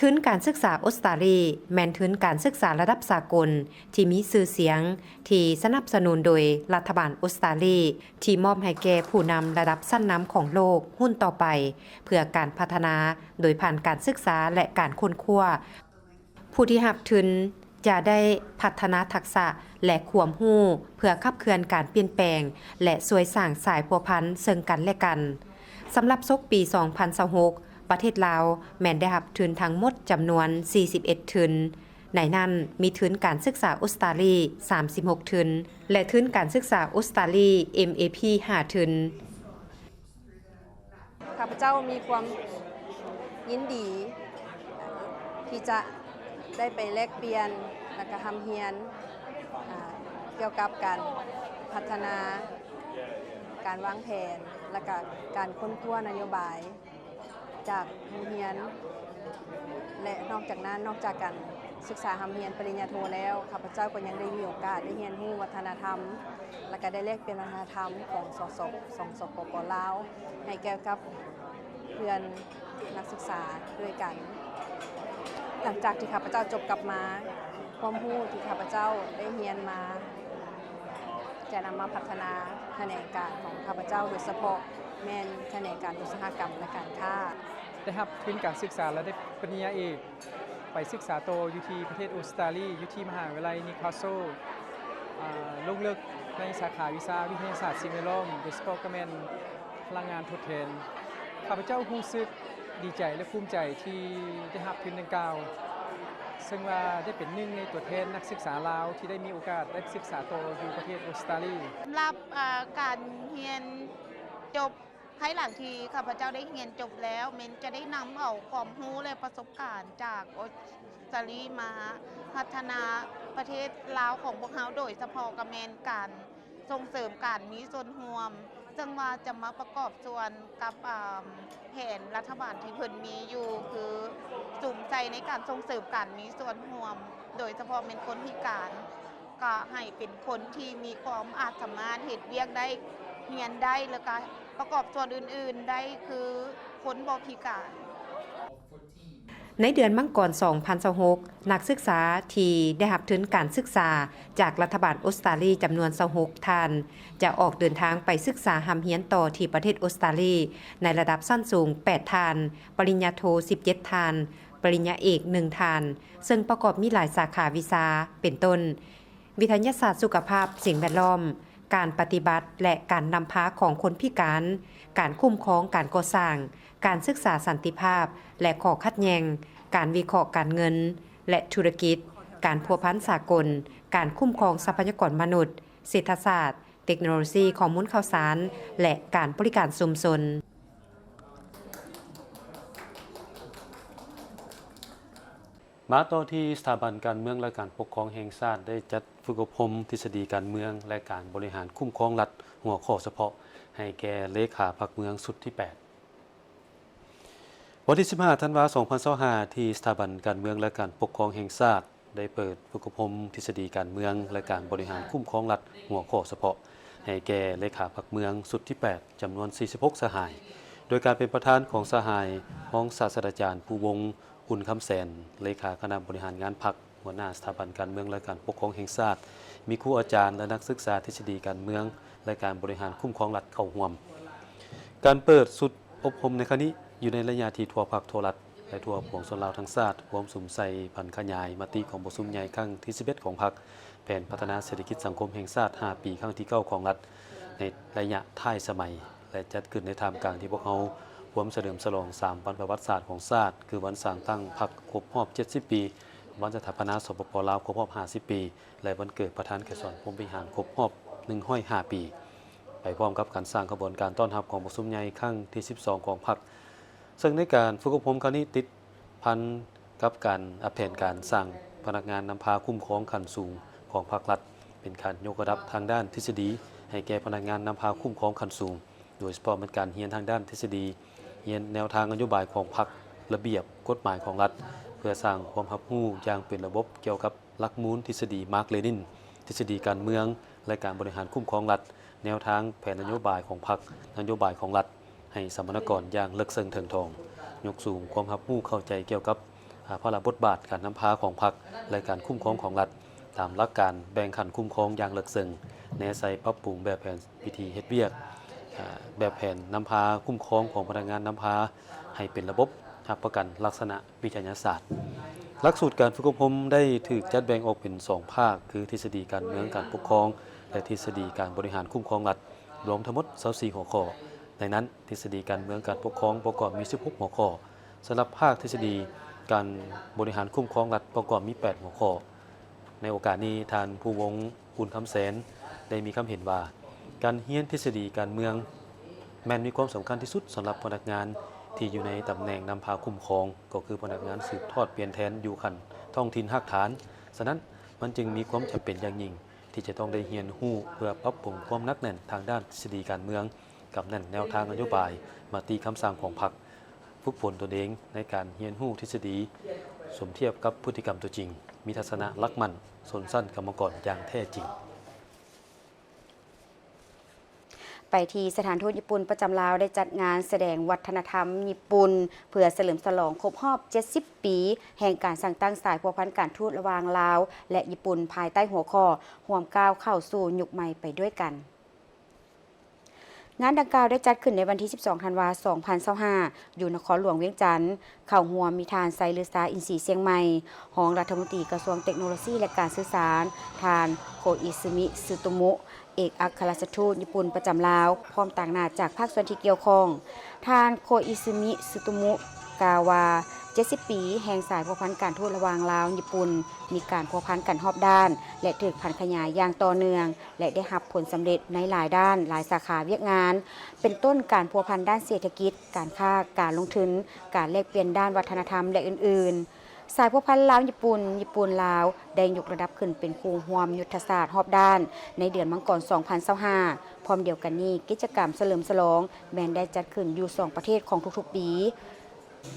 ທຶນການສຶກສາອົດສະຕາລີ ແມ່ນທຶນການສຶກສາລະດັບສາກົນທີ່ມີຊື່ສຽງ ທີ່ສະໜັບສະໜູນໂດຍລັດຖະບານອົດສະຕາລີ ທີ່ມອບໃຫ້ແກ່ຜູ້ນຳລະດັບຊັ້ນນຳຂອງໂລກຮຸ່ນຕໍ່ໄປ ເພື່ອການພັດທະນາໂດຍຜ່ານການສຶກສາ ແລະ ການຄົ້ນຄວ້າ. ຜູ້ທີ່ຮັບທຶນຈະໄດ້ພັດທະນາທັກສະ ແລະ ຄວາມຮູ້ເພື່ອຂັບເຄື່ອນການປ່ຽນແປງ ແລະ ຊ່ວຍສ້າງສາຍພົວພັນເຊິ່ງກັນ ແລະ ກັນ. ສຳລັບສົກປີສອງພັນຊາວຫົກ ປະເທດລາວແມ່ນໄດ້ຮັບທຶນທັງໝົດຈຳນວນສີ່ສິບເອັດທຶນ, ໃນນັ້ນມີທຶນການສຶກສາອົດສະຕາລີສາມສິບຫົກທຶນ ແລະ ທຶນການສຶກສາອົດສະຕາລີ ເອັມເອພີ ຫ້າທຶນ. ຂ້າພະເຈົ້າມີຄວາມຍິນດີທີ່ຈະໄດ້ໄປແລກປ່ຽນ ແລະ ກະຮ່ຳຮຽນ ອາ ກ່ຽວກັບການພັດທະນາ ການວາງແຜນ ແລະກະການຄົ້ນຄວ້ານະໂຍບາຍຈາກໂຮງຮຽນ ແລະນອກຈາກນັ້ນ, ນອກຈາກການສຶກສາຮ່ຳຮຽນປະລິນຍາໂທແລ້ວ, ຂ້າພະເຈົ້າກໍຍັງໄດ້ມີໂອກາດໄດ້ຮຽນຮູ້ວັດທະນະທຳ ແລະກະໄດ້ແລກປ່ຽນວັດທະນະທຳຂອງ ສສ ຂອງ ສປປ ລາວ ໃຫ້ແກ່ກັບເພື່ອນນັກສຶກສາດ້ວຍກັນ. ຫຼັງຈາກທີ່ຂ້າພະເຈົ້າຈົບກັບມາ, ຄວາມຮູ້ທີ່ຂ້າພະເຈົ້າໄດ້ຮຽນມາ ຈະນຳມາພັດທະນາຂະແໜງການຂອງຂ້າພະເຈົ້າ, ໂດຍສະເພາະແມ່ນຂະແໜງການອຸດສາຫະກຳ ແລະ ການຄ້າ. ໄດ້ຮັບທຶນການສຶກສາລະດັບປະລິນຍາເອກ ໄປສຶກສາຕໍ່ຢູ່ທີ່ປະເທດອົດສະຕາລີ ຢູ່ທີ່ມະຫາວິທະຍາໄລນິວຄາສເຊິນ ອາ ລົງເລິກໃນສາຂາວິຊາວິທະຍາສາດສິ່ງແວດລ້ອມ, ໂດຍສະເພາະກໍແມ່ນພະລັງງານທົດແທນ. ຂ້າພະເຈົ້າຮູ້ສຶກດີໃຈ ແລະ ພູມໃຈທີ່ໄດ້ຮັບທຶນດັ່ງກ່າວ, ເຊິ່ງວ່າໄດ້ເປັນໜຶ່ງໃນຕົວແທນນັກສຶກສາລາວທີ່ໄດ້ມີໂອກາດໄດ້ສຶກສາຕໍ່ຢູ່ປະເທດອົດສະຕາລີ. ສຳລັບ ເອີ ການຮຽນຈົບ ພາຍຫຼັງທີ່ຂ້າພະເຈົ້າໄດ້ຮຽນຈົບແລ້ວ, ແມ່ນຈະໄດ້ນຳເອົາຄວາມຮູ້ ແລະ ປະສົບການຈາກອົດສະຕາລີມາພັດທະນາປະເທດລາວຂອງພວກເຮົາ, ໂດຍສະເພາະກໍແມ່ນການ ສົ່ງເສີມການມີສ່ວນຮ່ວມ, ເຊິ່ງວ່າຈະມາປະກອບສ່ວນກັບ ອາ ແຜນລັດຖະບານທີ່ເພິ່ນມີຢູ່, ຄືສຸມໃສ່ໃນການສົ່ງເສີມການມີສ່ວນຮ່ວມ, ໂດຍສະເພາະແມ່ນຄົນພິການ, ກໍໃຫ້ເປັນຄົນທີ່ມີຄວາມອາດສາມາດເຮັດວຽກໄດ້, ຮຽນໄດ້, ແລ້ວກໍປະກອບສ່ວນອື່ນໆໄດ້ ຄືຄົນບໍ່ພິການ. ໃນເດືອນມັງກອນ ສອງພັນຊາວຫົກ, ນັກສຶກສາທີ່ໄດ້ຮັບທຶນການສຶກສາຈາກລັດຖະບານອົດສະຕາລີຈຳນວນ ຊາວຫົກ ທ່ານ ຈະອອກເດີນທາງໄປສຶກສາຮ່ຳຮຽນຕໍ່ທີ່ປະເທດອົດສະຕາລີ ໃນລະດັບຊັ້ນສູງ ແປດ ທ່ານ, ປະລິນຍາໂທ ສິບເຈັດ ທ່ານ, ປະລິນຍາເອກ ໜຶ່ງ ທ່ານ, ເຊິ່ງປະກອບມີຫຼາຍສາຂາວິຊາ ເປັນຕົ້ນ ວິທະຍາສາດສຸຂະພາບສິ່ງແວດລ້ອມ, ການປະຕິບັດ ແລະ ການນຳພາຂອງຄົນພິການ, ການຄຸ້ມຄອງການກໍ່ສ້າງ, ການສຶກສາສັນຕິພາບ ແລະ ຂໍ້ຂັດແຍ່ງ, ການວິເຄາະການເງິນ ແລະ ທຸລະກິດ, ການພົວພັນສາກົນ, ການຄຸ້ມຄອງຊັບພະຍາກອນມະນຸດ, ເສດຖະສາດ, ເຕັກໂນໂລຊີ, ຂໍ້ມູນຂ່າວສານ ແລະ ການບໍລິການຊຸມຊົນ. ມາຕໍ່ທີ່ສະຖາບັນການເມືອງ ແລະ ການປົກຄອງແຫ່ງຊາດ ໄດ້ຈັດຝຶກອົບຮົມທິດສະດີການເມືອງ ແລະ ການບໍລິຫານຄຸ້ມຄອງລັດ ຫົວຂໍ້ສະເພາະ ໃຫ້ແກ່ເລຂາພັກເມືອງຊຸດທີແປດ. ວັນທີສິບຫ້າ ທັນວາ ສອງພັນຊາວຫ້າ ທີ່ສະຖາບັນການເມືອງ ແລະ ການປົກຄອງແຫ່ງຊາດ ໄດ້ເປີດຝຶກອົບຮົມທິດສະດີການເມືອງ ແລະ ການບໍລິຫານຄຸ້ມຄອງລັດ ຫົວຂໍ້ສະເພາະ ໃຫ້ແກ່ເລຂາພັກເມືອງຊຸດທີແປດ ຈຳນວນ ສີ່ສິບຫົກ ສະຫາຍ, ໂດຍການເປັນປະທານຂອງສະຫາຍຮອງສາດສະດາຈານ ພູວົງ ອຸ່ນຄຳແສນ, ເລຂາຄະນະບໍລິຫານງານພັກ, ຫົວໜ້າສະຖາບັນການເມືອງ ແລະ ການປົກຄອງແຫ່ງຊາດ, ມີຄູອາຈານ ແລະ ນັກສຶກສາທິດສະດີການເມືອງ ແລະ ການບໍລິຫານຄຸ້ມຄອງລັດເຂົ້າຮ່ວມ. ການເປີດຊຸດອົບຮົມໃນຄັ້ງນີ້ ຢູ່ໃນໄລຍະທີ່ທົ່ວພັກທົ່ວລັດ ແລະ ທົ່ວປວງຊົນລາວທັງຊາດ ຮວມສຸມໃສ່ຜັນຂະຫຍາຍມະຕິກອງປະຊຸມໃຫຍ່ຄັ້ງທີສິບເອັດ ຂອງພັກ, ແຜນພັດທະນາເສດຖະກິດສັງຄົມແຫ່ງຊາດຫ້າປີ ຄັ້ງທີເກົ້າຂອງລັດ ໃນໄລຍະທ້າຍສະໄໝ ແລະ ຈັດຂຶ້ນໃນທ່າມກາງທີ່ພວກເຮົາຮວມສະເຫຼີມສະຫຼອງສາມວັນປະຫວັດສາດຂອງຊາດ ຄື ວັນສ້າງຕັ້ງພັກຄົບຮອບເຈັດສິບປີ, ວັນສະຖາປະນາ ສປປ ລາວ ຄົບຮອບຫ້າສິບປີ ແລະ ວັນເກີດປະທານໄກສອນ ພົມວິຫານ ຄົບຮອບໜຶ່ງຮ້ອຍຫ້າປີ, ໄປພ້ອມກັບການສ້າງຂະບວນການຕ້ອນຮັບກອງປະຊຸມໃຫຍ່ຄັ້ງທີສິບສອງຂອງພັກ. ເຊິ່ງໃນການຝຶກອົບຮົມຄັ້ງນີ້ ຕິດພັນກັບການ ອາ ແຜນການສ້າງພະນັກງານນຳພາຄຸ້ມຄອງຂັ້ນສູງຂອງພາກລັດ, ເປັນການຍົກລະດັບທາງດ້ານທິດສະດີໃຫ້ແກ່ພະນັກງານນຳພາຄຸ້ມຄອງຂັ້ນສູງ, ໂດຍສະເພາະແມ່ນການຮຽນທາງດ້ານທິດສະດີ, ຮຽນແນວທາງນະໂຍບາຍຂອງພັກ, ລະບຽບກົດໝາຍຂອງລັດ, ເພື່ອສ້າງຄວາມຮັບຮູ້ຢ່າງເປັນລະບົບກ່ຽວກັບ ຫຼັກມູນທິດສະດີມາກເລນິນ, ທິດສະດີການເມືອງ ແລະ ການບໍລິຫານຄຸ້ມຄອງລັດ, ແນວທາງແຜນນະໂຍບາຍຂອງພັກ, ນະໂຍບາຍຂອງລັດ ໃຫ້ສຳມະນາກອນຢ່າງເລິກເຊິ່ງເຖິງຖອງ, ຍົກສູງຄວາມຮັບຮູ້ເຂົ້າໃຈກ່ຽວກັບ ອາ ພາລະບົດບາດການນຳພາຂອງພັກ ແລະ ການຄຸ້ມຄອງຂອງລັດ ຕາມຫຼັກການແບ່ງຂັ້ນຄຸ້ມຄອງຢ່າງເລິກເຊິ່ງ, ແນໃສ່ປັບປຸງແບບແຜນວິທີເຮັດວຽກ, ອາ ແບບແຜນນຳພາຄຸ້ມຄອງຂອງພະນັກງານນຳພາ ໃຫ້ເປັນລະບົບຮັບປະກັນລັກສະນະ ວິທະຍາສາດ. ຫຼັກສູດການຝຶກອົບຮົມໄດ້ຖືກຈັດແບ່ງອອກເປັນສອງພາກ ຄື ທິດສະດີການເມືອງການປົກຄອງ ແລະ ທິດສະດີການບໍລິຫານຄຸ້ມຄອງລັດ, ລວມທັງໝົດຊາວສີ່ຫົວຂໍ້. ໃນນັ້ນ, ທິດສະດີການເມືອງການປົກຄອງປະກອບມີສິບຫົກຫົວຂໍ້. ສຳລັບພາກທິດສະດີການບໍລິຫານຄຸ້ມຄອງລັດປະກອບມີແປດຫົວຂໍ້. ໃນໂອກາດນີ້, ທ່ານ ພູວົງ ອຸ່ນຄຳແສນ ໄດ້ມີຄຳເຫັນວ່າ ການຮຽນທິດສະດີການເມືອງ ແມ່ນມີຄວາມສຳຄັນທີ່ສຸດສຳລັບພະນັກງານທີ່ຢູ່ໃນຕຳແໜ່ງນຳພາຄຸ້ມຄອງ, ກໍຄືພະນັກງານສືບທອດປ່ຽນແທນຢູ່ຂັ້ນທ້ອງຖິ່ນຮາກຖານ. ສະນັ້ນ, ມັນຈຶ່ງມີຄວາມຈຳເປັນຢ່າງຍິ່ງ ທີ່ຈະຕ້ອງໄດ້ຮຽນຮູ້ເພື່ອປັບປຸງຄວາມໜັກແໜ້ນທາງດ້ານທິດສະດີການເມືອງ, ກຳແໜ້ນແນວທາງນະໂຍບາຍ, ມະຕິຄຳສັ່ງຂອງພັກ, ຝຶກຝົນຕົນເອງໃນການຮຽນຮູ້ທິດສະດີ, ສົມທຽບກັບພຶດຕິກຳຕົວຈິງ, ມີທັດສະນະຫຼັກໝັ້ນຊົນຊັ້ນກຳມະກອນຢ່າງແທ້ຈິງ. ໄປທີ່ສະຖານທູດຍີ່ປຸ່ນປະຈຳລາວ ໄດ້ຈັດງານສະແດງວັດທະນະທຳຍີ່ປຸ່ນ ເພື່ອສະເຫຼີມສະຫຼອງຄົບຮອບເຈັດສິບປີ ແຫ່ງການສ້າງຕັ້ງສາຍພົວພັນການທູດລະຫວ່າງລາວ ແລະ ຍີ່ປຸ່ນ ພາຍໃຕ້ຫົວຂໍ້ ຮ່ວມກ້າວເຂົ້າສູ່ຍຸກໃໝ່ໄປດ້ວຍກັນ. ງານດັ່ງກ່າວໄດ້ຈັດຂຶ້ນໃນວັນທີສິບສອງ ທັນວາ ສອງພັນຊາວຫ້າ ຢູ່ນະຄອນຫຼວງວຽງຈັນ. ເຂົ້າຮ່ວມມີທ່ານ ໄຊລືຊາ ອິນສີຊຽງໃໝ່ ຮອງລັດຖະມົນຕີກະຊວງເຕັກໂນໂລຊີ ແລະ ການສື່ສານ, ທ່ານ ໂຄອິຊຶມິ ຊຶໂຕມຸ ເອກອັກຄະລັດຖະທູດຍີ່ປຸ່ນປະຈຳລາວ, ພ້ອມຕາງໜ້າຈາກພາກສ່ວນທີ່ກ່ຽວຂ້ອງ. ທ່ານ ໂຄອິຊຶມິ ຊຶໂຕມຸ ກ່າວວ່າ ເຈັດສິບປີແຫ່ງສາຍພົວພັນການທູດລະຫວ່າງລາວ-ຍີ່ປຸ່ນ ມີການພົວພັນກັນຮອບດ້ານ ແລະ ຖືກຜັນຂະຫຍາຍຢ່າງຕໍ່ເນື່ອງ ແລະ ໄດ້ຮັບຜົນສຳເລັດໃນຫຼາຍດ້ານ, ຫຼາຍສາຂາວຽກງານ, ເປັນຕົ້ນການພົວພັນດ້ານເສດຖະກິດ, ການຄ້າ, ການລົງທຶນ, ການແລກປ່ຽນດ້ານວັດທະນະທຳ ແລະ ອື່ນໆ. ສາຍພົວພັນລາວ-ຍີ່ປຸ່ນ, ຍີ່ປຸ່ນ-ລາວ ໄດ້ຍົກລະດັບຂຶ້ນເປັນຄູ່ຮ່ວມຍຸດທະສາດຮອບດ້ານໃນເດືອນມັງກອນ ສອງພັນຊາວຫ້າ. ພ້ອມດຽວກັນນີ້, ກິດຈະກຳສະເຫຼີມສະຫຼອງແມ່ນໄດ້ຈັດຂຶ້ນຢູ່ສອງປະເທດຂອງທຸກໆປີ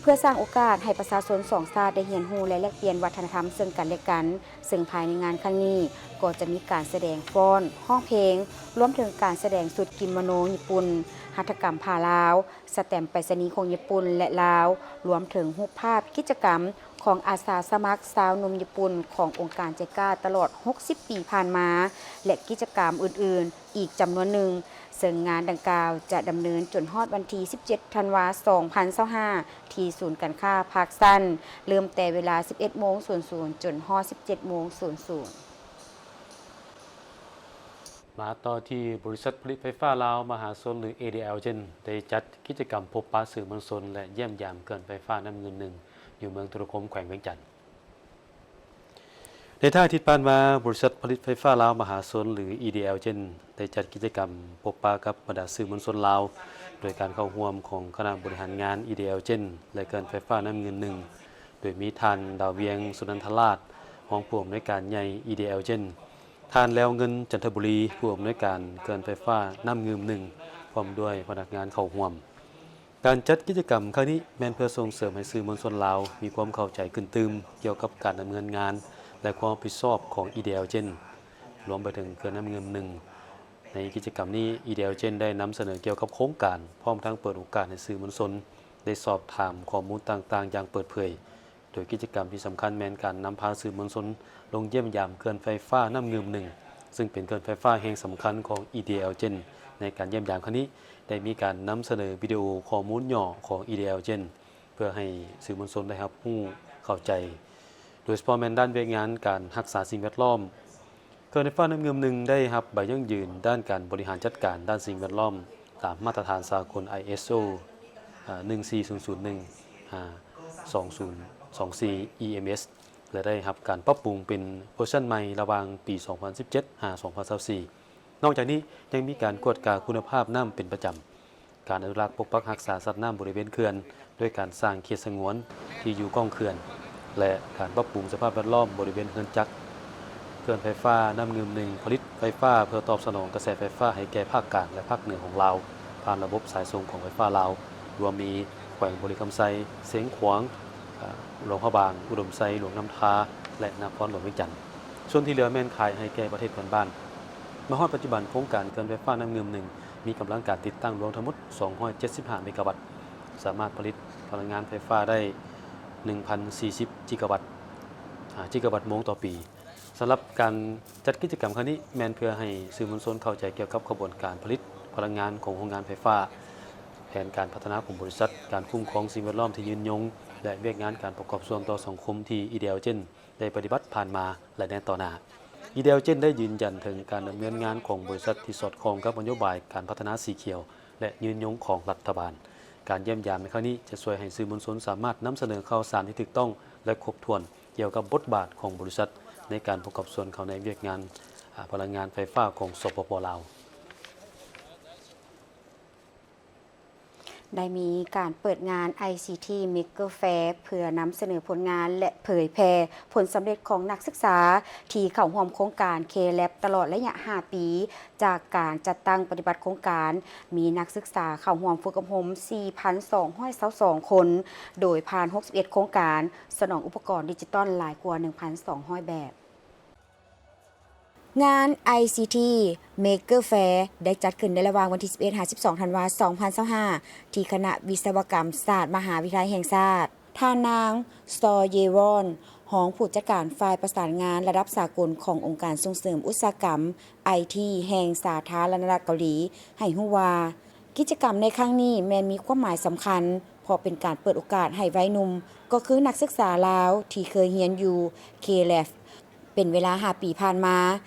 ເພື່ອສ້າງໂອກາດໃຫ້ປະຊາຊົນສອງຊາດໄດ້ຮຽນຮູ້ ແລະ ແລກປ່ຽນວັດທະນະທຳເຊິ່ງກັນແລະກັນ, ເຊິ່ງພາຍໃນງານຄັ້ງນີ້ກໍຈະມີການສະແດງຟ້ອນ, ຮ້ອງເພງ, ລວມເຖິງການສະແດງຊຸດກິໂມໂນຍີ່ປຸ່ນ, ຫັດຖະກຳຜ້າລາວ, ສະແຕັມໄປສະນີຂອງຍີ່ປຸ່ນ ແລະ ລາວ, ລວມເຖິງຮູບພາບກິດຈະກຳຂອງອາສາສະໝັກຊາວໜຸ່ມຍີ່ປຸ່ນຂອງອົງການໄຈກາຕະຫຼອດຫົກສິບປີຜ່ານມາ ແລະ ກິດຈະກຳອື່ນໆ ອີກຈຳນວນໜຶ່ງ, ເຊິ່ງງານດັ່ງກ່າວຈະດຳເນີນຈົນຮອດວັນທີສິບເຈັດ ທັນວາ ສອງພັນຊາວຫ້າ ທີ່ສູນການຄ້າພາກຊັນ, ເລີ່ມແຕ່ເວລາສິບເອັດໂມງສູນສູນ ຈົນຮອດສິບເຈັດໂມງສູນສູນ. ມາຕໍ່ທີ່ບໍລິສັດຜະລິດໄຟຟ້າລາວມະຫາຊົນ ຫຼື ເອດີແອລ ເຈນ ໄດ້ຈັດກິດຈະກຳພົບປະສື່ມວນຊົນ ແລະ ຢ້ຽມຢາມເຂື່ອນໄຟຟ້ານ້ຳງື່ມໜຶ່ງ ຢູ່ເມືອງທຸລະຄົມ ແຂວງວຽງຈັນ. ໃນທ້າຍອາທິດຜ່ານມາ, ບໍລິສັດຜະລິດໄຟຟ້າລາວມະຫາຊົນ ຫຼື ເອດີແອລ ເຈນ ໄດ້ຈັດກິດຈະກຳພົບປະກັບບັນດາສື່ມວນຊົນລາວ, ໂດຍການເຂົ້າຮ່ວມຂອງຄະນະບໍລິຫານງານ ເອດີແອລ ເຈນ ແລະ ເຂື່ອນໄຟຟ້ານ້ຳງື່ມໜຶ່ງ, ໂດຍມີທ່ານ ດາວວຽງ ສຸນັນທະລາດ ຮອງຜູ້ອຳນວຍການໃຫຍ່ ເອດີແອລ ເຈນ, ທ່ານ ແລ້ວເງິນ ຈັນທະບູລີ ຜູ້ອຳນວຍການເຂື່ອນໄຟຟ້ານ້ຳງື່ມໜຶ່ງ ພ້ອມດ້ວຍພະນັກງານເຂົ້າຮ່ວມ. ການຈັດກິດຈະກຳຄັ້ງນີ້ແມ່ນເພື່ອສົ່ງເສີມໃຫ້ສື່ມວນຊົນລາວມີຄວາມເຂົ້າໃຈຂຶ້ນຕື່ມກ່ຽວກັບການດຳເນີນງານ ແລະ ຄວາມຮັບຜິດຊອບຂອງ ເອດີແອລ ເຈນ ລວມໄປເຖິງເຂື່ອນນ້ຳງື່ມໜຶ່ງ. ໃນກິດຈະກຳນີ້ ເອດີແອລ ເຈນ ໄດ້ນຳສະເໜີກ່ຽວກັບໂຄງການ, ພ້ອມທັງເປີດໂອກາດໃຫ້ສື່ມວນຊົນໄດ້ສອບຖາມຂໍ້ມູນຕ່າງໆຢ່າງເປີດເຜີຍ. ໂດຍກິດຈະກຳທີ່ສຳຄັນແມ່ນການນຳພາສື່ມວນຊົນລົງຢ້ຽມຢາມເຂື່ອນໄຟຟ້ານ້ຳງື່ມໜຶ່ງ ຊຶ່ງເປັນເຂື່ອນໄຟຟ້າແຫ່ງສຳຄັນຂອງ ເອດີແອລ ເຈນ. ໃນການຢ້ຽມຢາມຄັ້ງນີ້ ໄດ້ມີການນຳສະເໜີວິດີໂອຂໍ້ມູນຫຍໍ້ຂອງ ເອດີແອລ ເຈນ ເພື່ອໃຫ້ສື່ມວນຊົນໄດ້ຮັບຮູ້ເຂົ້າໃຈ, ໂດຍສະເພາະແມ່ນດ້ານວຽກງານການຮັກສາສິ່ງແວດລ້ອມ. ເຂື່ອນໄຟຟ້ານ້ຳງື່ມໜຶ່ງ ໄດ້ຮັບໃບຢັ້ງຢືນດ້ານການບໍລິຫານຈັດການດ້ານສິ່ງແວດລ້ອມ ຕາມມາດຕະຖານສາກົນ ໄອເອສໂອ ໜຶ່ງສີ່ສູນສູນໜຶ່ງ ຫາ ສອງສູນສອງສີ່ ອີເອັມເອສ ແລະ ໄດ້ຮັບການປັບປຸງເປັນເວີຊັນໃໝ່ລະຫວ່າງປີສອງພັນສິບເຈັດ ຫາ ສອງພັນຊາວສີ່. ນອກຈາກນີ້ ຍັງມີການກວດກາຄຸນນະພາບນ້ຳເປັນປະຈຳ, ການອະນຸລັກປົກປັກຮັກສາສັດນ້ຳບໍລິເວນເຂື່ອນ ດ້ວຍການສ້າງເຂດສະຫງວນທີ່ຢູ່ກ້ອງເຂື່ອນ ແລະ ການປັບປຸງສະພາບແວດລ້ອມບໍລິເວນເຮືອນຈັກ. ເຂື່ອນໄຟຟ້ານ້ຳງື່ມໜຶ່ງ ຜະລິດໄຟຟ້າເພື່ອຕອບສະໜອງກະແສໄຟຟ້າໃຫ້ແກ່ພາກກາງ ແລະ ພາກເໜືອຂອງລາວ ຜ່ານລະບົບສາຍສົ່ງຂອງໄຟຟ້າລາວ, ລວມມີແຂວງບໍລິຄຳໄຊ, ຊຽງຂວາງ, ຫຼວງພະບາງ, ອຸດົມໄຊ, ຫຼວງນ້ຳທາ ແລະ ນະຄອນຫຼວງວຽງຈັນ. ສ່ວນທີ່ເຫຼືອແມ່ນຂາຍໃຫ້ແກ່ປະເທດເພື່ອນບ້ານ. ມາຮອດປັດຈຸບັນ, ໂຄງການເຂື່ອນໄຟຟ້ານ້ຳງື່ມໜຶ່ງ ມີກຳລັງການຕິດຕັ້ງລວມທັງໝົດສອງຮ້ອຍເຈັດສິບຫ້າເມກາວັດ, ສາມາດຜະລິດພະລັງງານໄຟຟ້າໄດ້ໜຶ່ງພັນສີ່ສິບຈິກາວັດ, ອາ, ຈິກາວັດໂມງຕໍ່ປີ. ສຳລັບການຈັດກິດຈະກຳຄັ້ງນີ້ ແມ່ນເພື່ອໃຫ້ສື່ມວນຊົນເຂົ້າໃຈກ່ຽວກັບຂະບວນການຜະລິດພະລັງງານຂອງໂຮງງານໄຟຟ້າ, ແຜນການພັດທະນາຂອງບໍລິສັດ, ການຄຸ້ມຄອງສິ່ງແວດລ້ອມທີ່ຍືນຍົງ ແລະ ວຽກງານການປະກອບສ່ວນຕໍ່ສັງຄົມທີ່ ເອດີແອລ ເຈນ ໄດ້ປະຕິບັດຜ່ານມາ ແລະ ໃນຕໍ່ໜ້າ. ເອດີແອລ ເຈນ ໄດ້ຢືນຢັນເຖິງການດຳເນີນງານຂອງບໍລິສັດທີ່ສອດຄ່ອງກັບນະໂຍບາຍການພັດທະນາສີຂຽວ ແລະ ຍືນຍົງຂອງລັດຖະບານ. ການຢ້ຽມຢາມໃນຄັ້ງນີ້ຈະຊ່ວຍໃຫ້ສື່ມວນຊົນສາມາດນຳສະເໜີຂ່າວສານທີ່ຖືກຕ້ອງ ແລະ ຄົບຖ້ວນ ກ່ຽວກັບບົດບາດຂອງບໍລິສັດໃນການປະກອບສ່ວນເຂົ້າໃນວຽກງານ, ອາ, ພະລັງງານໄຟຟ້າຂອງ ສປປ ລາວ. ໃ ໄດ້ມີການເປີດງານ ໄອຊີທີ Maker Fair ເພື່ອນຳສະເໜີຜົນງານ ແລະ ເຜີຍແຜ່ຜົນສຳເລັດຂອງນັກສຶກສາທີ່ເຂົ້າຮ່ວມໂຄງການ K-lab ຕະຫຼອດໄລຍະຫ້າປີ ຈາກການຈັດຕັ້ງປະຕິບັດໂຄງການ. ມີນັກສຶກສາເຂົ້າຮ່ວມຝຶກອົບຮົມ ສີ່ພັນສອງຮ້ອຍຊາວສອງຄົນ ໂດຍຜ່ານ ຫົກສິບເອັດໂຄງການ, ສະໜອງອຸປະກອນດິຈິຕອນຫຼາຍກວ່າ ໜຶ່ງພັນສອງຮ້ອຍແບບ. ງານ ໄອຊີທີ Maker Fair ໄດ້ຈັດຂຶ້ນໃນລະຫວ່າງວັນທີ ສິບເອັດ ຫາ ສິບສອງ ທັນວາ ສອງພັນຊາວຫ້າ ທີ່ຄະນະວິສະວະກຳສາດ ມະຫາວິທະຍາໄລແຫ່ງຊາດ. ທ່ານນາງ ຊໍ ເຢວອນ ຮອງຜູ້ຈັດການຝ່າຍປະສານງານລະດັບສາກົນຂອງອົງການສົ່ງເສີມອຸດສາຫະກຳ ໄອທີ ແຫ່ງສາທາລະນະລັດເກົາຫຼີ ໃຫ້ຮູ້ວ່າ ກິດຈະກຳໃນຄັ້ງນີ້ແມ່ນມີຄວາມໝາຍສຳຄັນ ເພາະເປັນການເປີດໂອກາດໃຫ້ໄວໜຸ່ມ ກໍຄືນັກສຶກສາລາວທີ່ເຄີຍຮຽນຢູ່ K-lab ເປັນເວລາຫ້າປີຜ່ານມາ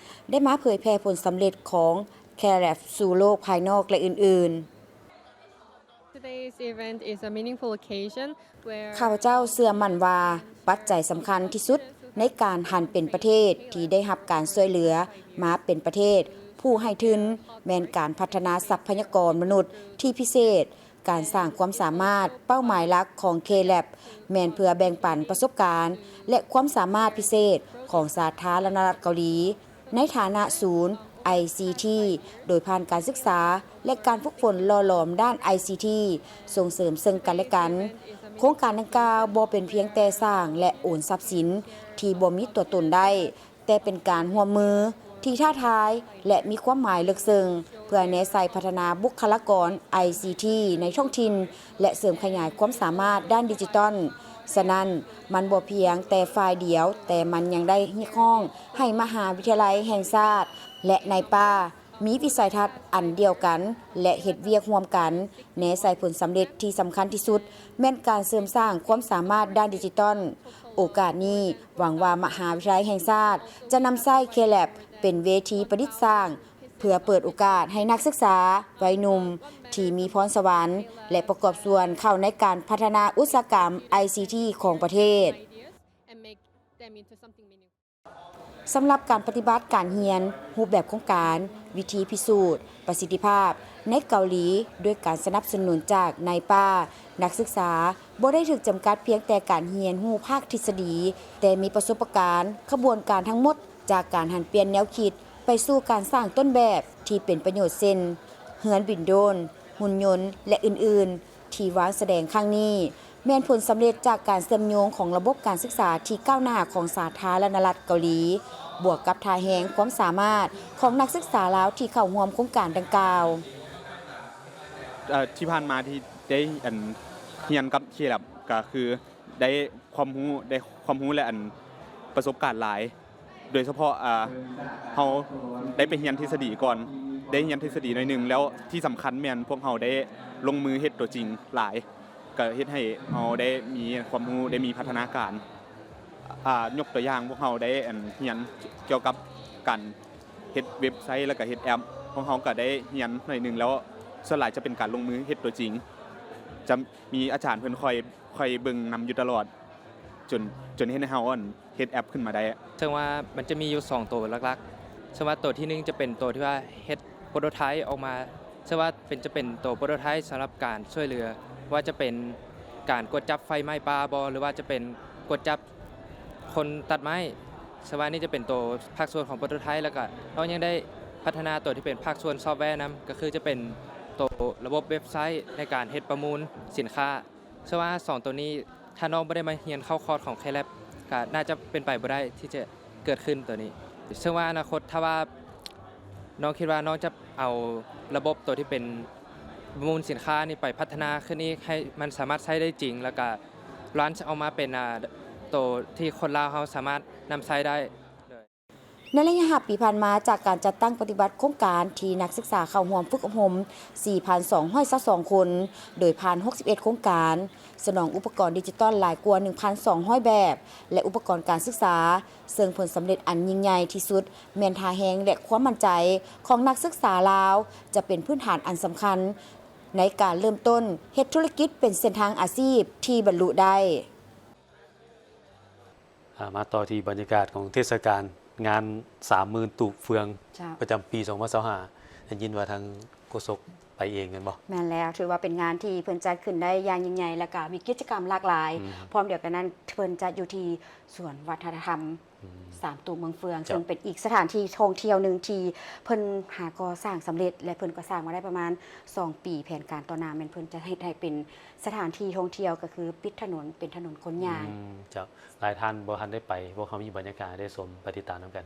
ໄດ້ມາເຜີຍແຜ່ຜົນສຳເລັດຂອງ K-lab ສູ່ໂລກພາຍນອກ ແລະ ອື່ນໆ. Today's event is a meaningful occasion where ຂ້າພະເຈົ້າເຊື່ອໝັ້ນວ່າ ປັດໄຈສຳຄັນທີ່ສຸດໃນການຫັນເປັນປະເທດທີ່ໄດ້ຮັບການຊ່ວຍເຫຼືອມາເປັນປະເທດຜູ້ໃຫ້ທຶນ ແມ່ນການພັດທະນາຊັບພະຍາກອນມະນຸດທີ່ພິເສດ, ການສ້າງຄວາມສາມາດ. ເປົ້າໝາຍຫຼັກຂອງ K-lab ແມ່ນເພື່ອແບ່ງປັນປະສົບການ ແລະ ຄວາມສາມາດພິເສດຂອງສາທາລະນະລັດເກົາຫຼີ ໃນຖານະສູນ ໄອຊີທີ ໂດຍຜ່ານການສຶກສາ ແລະ ການຝຶກຝົນຫຼໍ່ຫຼອມດ້ານ ໄອຊີທີ ສົ່ງເສີມເຊິ່ງກັນ ແລະ ກັນ. ໂຄງການດັ່ງກ່າວບໍ່ເປັນພຽງແຕ່ສ້າງ ແລະ ໂອນຊັບສິນທີ່ບໍ່ມີຕົວຕົນໄດ້, ແຕ່ເປັນການຮ່ວມມືທີ່ທ້າທາຍ ແລະ ມີຄວາມໝາຍເລິກເຊິ່ງ ເພື່ອແນໃສ່ພັດທະນາບຸກຄະລາກອນ ໄອຊີທີ ໃນທ້ອງຖິ່ນ ແລະ ເສີມຂະຫຍາຍຄວາມສາມາດດ້ານດິຈິຕອນ. ສະນັ້ນ, ມັນບໍ່ພຽງແຕ່ຝ່າຍດຽວ, ແຕ່ມັນຍັງໄດ້ຮຽກຮ້ອງໃຫ້ມະຫາວິທະຍາໄລແຫ່ງຊາດ ແລະ ນາຍປ່າ ມີວິໄສທັດອັນດຽວກັນ ແລະ ເຮັດວຽກຮ່ວມກັນ ແນໃສ່ຜົນສຳເລັດທີ່ສຳຄັນທີ່ສຸດ ແມ່ນການເສີມສ້າງຄວາມສາມາດດ້ານດິຈິຕອນ. ໂອກາດນີ້ ຫວັງວ່າມະຫາວິທະຍາໄລແຫ່ງຊາດຈະນຳໃຊ້ K-lab ເປັນເວທີປະດິດສ້າງ ເພື່ອເປີດໂອກາດໃຫ້ນັກສຶກສາໄວໜຸ່ມທີ່ມີພອນສະຫວັນ ແລະ ປະກອບສ່ວນເຂົ້າໃນການພັດທະນາອຸດສາຫະກຳ ໄອຊີທີ ຂອງປະເທດ. And make them into something meaningful. ສຳລັບການປະຕິບັດການຮຽນ, ຮູບແບບໂຄງການ, ວິທີພິສູດປະສິດທິພາບໃນເກົາຫຼີ ດ້ວຍການສະໜັບສະໜູນຈາກນາຍປ່າ, ນັກສຶກສາບໍ່ໄດ້ຖືກຈຳກັດພຽງແຕ່ການຮຽນຮູ້ພາກທິດສະດີ, ແຕ່ມີປະສົບປະການຂະບວນການທັງໝົດ ຈາກການຫັນປ່ຽນແນວຄິດໄປສູ່ການສ້າງຕົ້ນແບບທີ່ເປັນປະໂຫຍດ ເຊັ່ນ ເຮືອນບິນໂດຣນ, ຫຸ່ນຍົນ ແລະ ອື່ນໆ ທີ່ວາງສະແດງຄັ້ງນີ້ ແມ່ນຜົນສຳເລັດຈາກການເຊື່ອມໂຍງຂອງລະບົບການສຶກສາທີ່ກ້າວໜ້າຂອງສາທາລະນະລັດເກົາຫຼີ ບວກກັບທ່າແຮງຄວາມສາມາດຂອງນັກສຶກສາລາວທີ່ເຂົ້າຮ່ວມໂຄງການດັ່ງກ່າວ. ເອີ່ ທີ່ຜ່ານມາທີ່ໄດ້ ອັນ ຮຽນກັບ K-lab ກໍຄືໄດ້ຄວາມຮູ້ ໄດ້ຄວາມຮູ້ ແລະ ອັນ ປະສົບການຫຼາຍ. ໂດຍສະເພາະ ອ່າ ເຮົາໄດ້ໄປຮຽນທິດສະດີກ່ອນ, ໄດ້ຮຽນທິດສະດີໜ້ອຍໜຶ່ງ ແລ້ວທີ່ສຳຄັນແມ່ນພວກເຮົາໄດ້ລົງມືເຮັດຕົວຈິງຫຼາຍ, ກໍເຮັດໃຫ້ເຮົາໄດ້ມີຄວາມຮູ້, ໄດ້ມີພັດທະນາການ, ອ່າ ຍົກຕົວຢ່າງ ພວກເຮົາໄດ້ ອັນ ຮຽນກ່ຽວກັບການເຮັດເວັບໄຊ ແລ້ວກໍເຮັດແອັບ, ພວກເຮົາກໍໄດ້ຮຽນໜ້ອຍໜຶ່ງແລ້ວ, ສ່ວນຫຼາຍຈະເປັນການລົງມືເຮັດຕົວຈິງ, ຈະມີອາຈານເພິ່ນຄອຍ ຄອຍເບິ່ງນຳຢູ່ຕະຫຼອດ ຈົນ ຈົນເຮັດໃຫ້ເຮົາ ອັນ ເຮັດແອັບຂຶ້ນມາໄດ້. ເຊິ່ງວ່າມັນຈະມີຢູ່ສອງໂຕຫຼັກໆ, ເຊິ່ງວ່າໂຕທີໜຶ່ງຈະເປັນໂຕທີ່ວ່າເຮັດໂປໂຕໄທອອກມາ, ເຊິ່ງວ່າເປັນ ຈະເປັນໂຕໂປໂຕໄທສຳລັບການຊ່ວຍເຫຼືອ, ວ່າຈະເປັນການກວດຈັບໄຟໄໝ້ປ່າບໍ ຫຼືວ່າຈະເປັນກວດຈັບຄົນຕັດໄມ້, ເຊິ່ງວ່ານີ້ຈະເປັນໂຕພາກສ່ວນຂອງໂປໂຕໄທ, ແລ້ວກະເຮົາຍັງໄດ້ພັດທະນາໂຕທີ່ເປັນພາກສ່ວນຊອບແວນຳ, ກໍຄືຈະເປັນໂຕລະບົບເວັບໄຊໃນການເຮັດປະມູນສິນຄ້າ. ເຊື່ອວ່າສອງໂຕນີ້ ຖ້ານ້ອງບໍ່ໄດ້ມາຮຽນເຂົ້າຄອດຂອງ K-lab ກໍໜ້າຈະເປັນໄປບໍ່ໄດ້ທີ່ຈະເກີດຂຶ້ນໂຕນີ້. ເຊື່ອວ່າອະນາຄົດ ຖ້າວ່ານ້ອງຄິດວ່ານ້ອງຈະເອົາລະບົບໂຕທີ່ເປັນປະມູນສິນຄ້ານີ້ໄປພັດທະນາຂຶ້ນອີກ ໃຫ້ມັນສາມາດໃຊ້ໄດ້ຈິງ ແລ້ວກໍລັນອອກມາເປັນ ອາ ໂຕທີ່ຄົນລາວເຮົາສາມາດນຳໃຊ້ໄດ້. ໃນໄລຍະຫ້າປີຜ່ານມາ, ຈາກການຈັດຕັ້ງປະຕິບັດໂຄງການທີ່ນັກສຶກສາເຂົ້າຮ່ວມຝຶກອົບຮົມ ສີ່ພັນສອງຮ້ອຍຊາວສອງຄົນ, ໂດຍຜ່ານ ຫົກສິບເອັດໂຄງການ, ສະໜອງອຸປະກອນດິຈິຕອນຫຼາຍກວ່າ ໜຶ່ງພັນສອງຮ້ອຍແບບ ແລະ ອຸປະກອນການສຶກສາ, ເຊິ່ງຜົນສຳເລັດອັນຍິ່ງໃຫຍ່ທີ່ສຸດແມ່ນທ່າແຮງ ແລະ ຄວາມໝັ້ນໃຈຂອງນັກສຶກສາລາວ ຈະເປັນພື້ນຖານອັນສຳຄັນໃນການເລີ່ມຕົ້ນເຮັດທຸລະກິດເປັນເສັ້ນທາງອາຊີບທີ່ບັນລຸໄດ້. ອ່າ ມາຕໍ່ທີ່ບັນຍາກາດຂອງເທດສະການງານສາມໝື່ນຕູບເຟືອງ ເຈົ້າ ປະຈຳປີສອງພັນຊາວຫ້າ ໄດ້ຍິນວ່າທາງໂຄສົກ ໄປເອງແມ່ນບໍ່? ແມ່ນແລ້ວ, ຖືວ່າເປັນງານທີ່ເພິ່ນຈັດຂຶ້ນໄດ້ຢ່າງຍິ່ງໃຫຍ່ ແລ້ວກໍມີກິດຈະກຳຫຼາກຫຼາຍ. ອືມ ພ້ອມດຽວກັນນັ້ນ ເພິ່ນຈັດຢູ່ທີ່ສວນວັດທະນະທຳ ອືມ ສາມຕູບເມືອງເຟືອງ ເຈົ້າ ຊຶ່ງເປັນອີກສະຖານທີ່ທ່ອງທ່ຽວໜຶ່ງທີ່ເພິ່ນຫາກໍ່ສ້າງສຳເລັດ ແລະ ເພິ່ນກໍສ້າງມາໄດ້ປະມານສອງປີ. ແຜນການຕໍ່ໜ້າແມ່ນເພິ່ນຈະເຮັດໃຫ້ເປັນສະຖານທີ່ທ່ອງທ່ຽວ ກໍຄືປິດຖະໜົນເປັນຖະໜົນຄົນຍ່າງ. ອືມ ເຈົ້າ. ຫຼາຍທ່ານບໍ່ທັນໄດ້ໄປ, ພວກເຮົາມີບັນຍາກາດໃຫ້ໄດ້ຊົມ, ໄປຕິດຕາມນຳກັນ.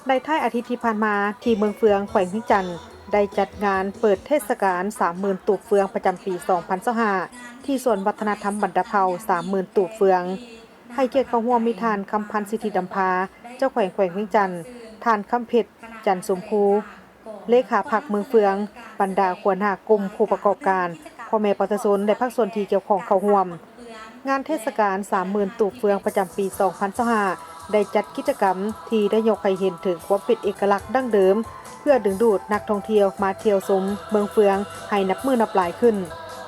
ໃນທ້າຍອາທິດທີ່ຜ່ານມາ, ທີ່ເມືອງເຟືອງ ແຂວງວຽງຈັນ ໄດ້ຈັດງານເປີດເທດສະການສາມໝື່ນຕູບເຟືອງປະຈຳປີສອງພັນຊາວຫ້າ ທີ່ສວນວັດທະນະທຳບັນດາເຜົ່າສາມໝື່ນຕູບເຟືອງ. ໃຫ້ກຽດເຂົ້າຮ່ວມມີທ່ານ ຄຳພັນ ສິດທິດຳພາ ເຈົ້າແຂວງແຂວງວຽງຈັນ, ທ່ານ ຄຳເພັດ ຈັນສົມພູ ເລຂາພັກເມືອງເຟືອງ, ບັນດາຫົວໜ້າກຸ່ມຜູ້ປະກອບການ, ພໍ່ແມ່ປະຊາຊົນ ແລະ ພາກສ່ວນທີ່ກ່ຽວຂ້ອງເຂົ້າຮ່ວມ. ງານເທດສະການສາມໝື່ນຕູບເຟືອງປະຈຳປີສອງພັນຊາວຫ້າ ໄດ້ຈັດກິດຈະກຳທີ່ໄດ້ຍົກໃຫ້ເຫັນເຖິງຄວາມເປັນເອກະລັກດັ້ງເດີມ ເພື່ອດຶງດູດນັກທ່ອງທ່ຽວມາທ່ຽວຊົມເມືອງເຟືອງໃຫ້ນັບມື້ນັບຫຼາຍຂຶ້ນ,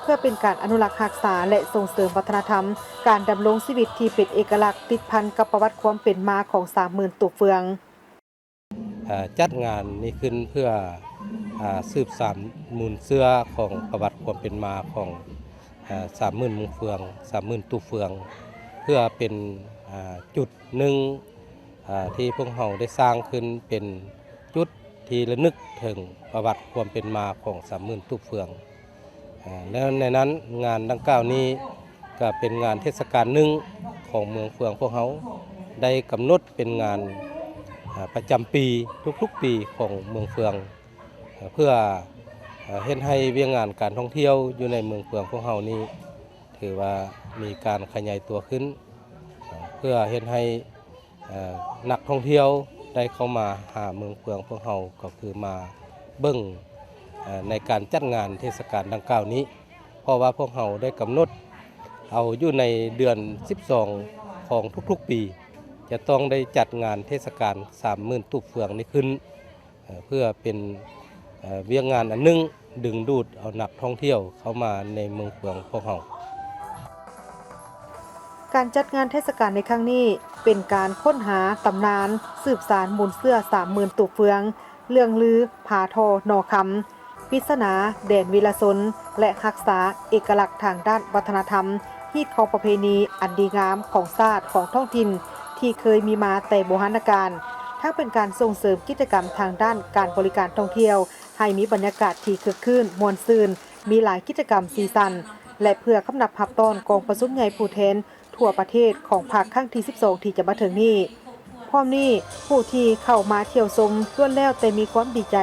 ເພື່ອເປັນການອະນຸລັກຮັກສາ ແລະ ສົ່ງເສີມວັດທະນະທຳການດຳລົງຊີວິດທີ່ເປັນເອກະລັກ ຕິດພັນກັບປະຫວັດຄວາມເປັນມາຂອງສາມໝື່ນຕູບເຟືອງ. ເອີ່ ຈັດງານນີ້ຂຶ້ນເພື່ອ ອາ ສືບສານມູນເຊື້ອຂອງປະຫວັດຄວາມເປັນມາຂອງ ອາ ສາມໝື່ນເມືອງເຟືອງ, ສາມໝື່ນຕູບເຟືອງ, ເພື່ອເປັນ ອາ ຈຸດໜຶ່ງ ອາ ທີ່ພວກເຮົາໄດ້ສ້າງຂຶ້ນເປັນຈຸດທີ່ລະນຶກເຖິງປະຫວັດຄວາມເປັນມາຂອງສາມໝື່ນຕູບເຟືອງ. ອາ ແລ້ວໃນນັ້ນ ງານດັ່ງກ່າວນີ້ກໍເປັນງານເທດສະການໜຶ່ງຂອງເມືອງເຟືອງພວກເຮົາ ໄດ້ກຳນົດເປັນງານ ອາ ປະຈຳປີທຸກໆປີຂອງເມືອງເຟືອງ ອາ ເພື່ອ ອາ ເຮັດໃຫ້ວຽກງານການທ່ອງທ່ຽວຢູ່ໃນເມືອງເຟືອງພວກເຮົານີ້ ຖືວ່າມີການຂະຫຍາຍຕົວຂຶ້ນ ເພື່ອເຮັດໃຫ້ ເອີ່ ນັກທ່ອງທ່ຽວໄດ້ເຂົ້າມາຫາເມືອງເຟືອງພວກເຮົາ ກໍຄືມາເບິ່ງ ເອີ່ ໃນການຈັດງານເທດສະການດັ່ງກ່າວນີ້ ເພາະວ່າພວກເຮົາໄດ້ກຳນົດເອົາຢູ່ໃນເດືອນສິບສອງຂອງທຸກໆປີ ຈະຕ້ອງໄດ້ຈັດງານເທດສະການສາມໝື່ນຕູບເຟືອງນີ້ຂຶ້ນ. ເອີ່ ເພື່ອເປັນ ເອີ່ ວຽກງານອັນໜຶ່ງ ດຶງດູດເອົານັກທ່ອງທ່ຽວເຂົ້າມາໃນເມືອງເຟືອງພວກເຮົາ. ການຈັດງານເທດສະການໃນຄັ້ງນີ້ ເປັນການຄົ້ນຫາຕຳນານ ສືບສານມູນເຊື້ອສາມໝື່ນຕູບເຟືອງ, ເລື່ອງລືຜາທໍ່ໜໍ່ຄຳ, ປິດສະໜາແດນວິລະຊົນ ແລະ ຮັກສາເອກະລັກທາງດ້ານວັດທະນະທຳ, ຮີດຄອງປະເພນີອັນດີງາມຂອງຊາດ, ຂອງທ້ອງຖິ່ນ ທີ່ເຄີຍມີມາແຕ່ບູຮານະການ, ທັງເປັນການສົ່ງເສີມກິດຈະກຳທາງດ້ານການບໍລິການທ່ອງທ່ຽວ ໃຫ້ມີບັນຍາກາດທີ່ຄຶກຄື້ນມ່ວນຊື່ນ, ມີຫຼາຍກິດຈະກຳສີສັນ ແລະ ເພື່ອຄຳນັບຮັບຕ້ອນກອງປະຊຸມໃຫຍ່ຜູ້ແທນ ທົ່ວປະເທດຂອງພັກຄັ້ງທີສິບສອງ ທີ່ຈະມາເຖິງນີ້. ພ້ອມນີ້, ຜູ້ທີ່ເຂົ້າມາທ່ຽວຊົມລ້ວນແລ້ວແຕ່ມີຄວາມດີໃຈ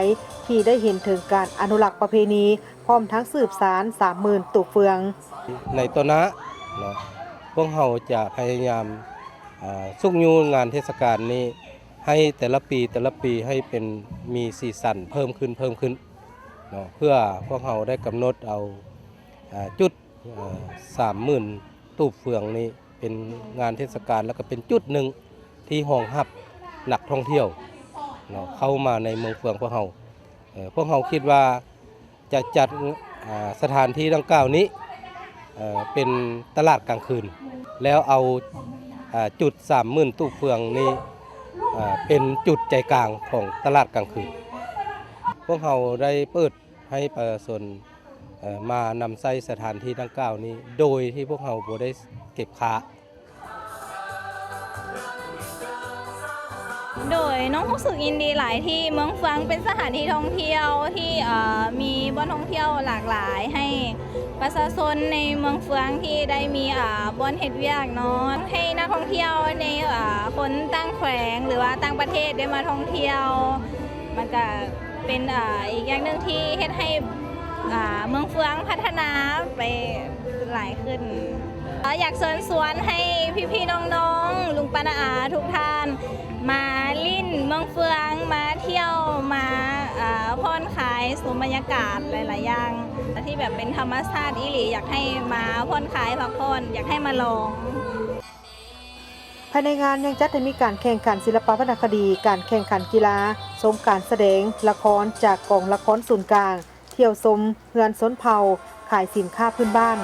ທີ່ໄດ້ເຫັນເຖິງການອະນຸລັກປະເພນີ, ພ້ອມທັງສືບສານສາມໝື່ນຕູບເຟືອງ. ໃນຕໍ່ໜ້າເນາະ, ພວກເຮົາຈະພະຍາຍາມ ອາ ຊຸກຍູ້ງານເທດສະການນີ້ ໃຫ້ແຕ່ລະປີ, ແຕ່ລະປີໃຫ້ເປັນ ມີສີສັນເພີ່ມຂຶ້ນ, ເພີ່ມຂຶ້ນເນາະ, ເພື່ອພວກເຮົາໄດ້ກຳນົດເອົາ ອາ ຈຸດ ເອີ່ ສາມໝື່ນຕູບເຟືອງນີ້ເປັນງານເທດສະການ ແລ້ວກໍເປັນຈຸດໜຶ່ງທີ່ຮອງຮັບນັກທ່ອງທ່ຽວເນາະ ເຂົ້າມາໃນເມືອງເຟືອງພວກເຮົາ. ເອີ່ ພວກເຮົາຄິດວ່າຈະຈັດ ອາ ສະຖານທີ່ດັ່ງກ່າວນີ້ ເອີ່ ເປັນຕະຫຼາດກາງຄືນ ແລ້ວເອົາ ອາ ຈຸດສາມໝື່ນຕູບເຟືອງນີ້ ອາ ເປັນຈຸດໃຈກາງຂອງຕະຫຼາດກາງຄືນ. ພວກເຮົາໄດ້ເປີດ ໃຫ້ປະຊາຊົນ ເອີ່ ມານຳໃຊ້ສະຖານທີ່ດັ່ງກ່າວນີ້ ໂດຍທີ່ພວກເຮົາບໍ່ໄດ້ເກັບຄ່າ. ໂດຍ ນ້ອງຮູ້ສຶກຍິນດີຫຼາຍທີ່ເມືອງເຟືອງເປັນສະຖານທີ່ທ່ອງທ່ຽວທີ່ ເອີ່ ມີບ່ອນທ່ອງທ່ຽວຫຼາກຫຼາຍ ໃຫ້ປະຊາຊົນໃນເມືອງເຟືອງທີ່ໄດ້ມີ ເອີ່ ບ່ອນເຮັດວຽກເນາະ ໃຫ້ນັກທ່ອງທ່ຽວໃນ ເອີ່ ຄົນຕ່າງແຂວງ ຫຼືວ່າຕ່າງປະເທດໄດ້ມາທ່ອງທ່ຽວ ມັນກະ ເປັນ ເອີ່ ອີກຢ່າງໜຶ່ງທີ່ເຮັດໃຫ້ ເອີ່ ເມືອງເຟືອງພັດທະນາໄປຫຼາຍຂຶ້ນ. ເອີ່ ຢາກເຊີນຊວນໃຫ້ພີ່ໆນ້ອງໆ ລຸງປ້ານ້າອາທຸກທ່ານ ມາຫຼິ້ນເມືອງເຟືອງ ມາທ່ຽວ ມາ ເອີ່ ຜ່ອນຄາຍ ຊົມບັນຍາກາດຫຼາຍໆຢ່າງ ທີ່ແບບເປັນທຳມະຊາດອີ່ຫຼີ ຢາກໃຫ້ມາຜ່ອນຄາຍພັກຜ່ອນ ຢາກໃຫ້ມາລອງ. ພາຍໃນງານຍັງຈັດໃຫ້ມີການແຂ່ງຂັນສິລະປະວັນນະຄະດີ, ການແຂ່ງຂັນກິລາ, ຊົມການສະແດງລະຄອນຈາກກອງລະຄອນສູນກາງ, ທ່ຽວຊົມເຮືອນຊົນເຜົ່າ, ຂາຍສິນຄ້າພື້ນບ້ານ.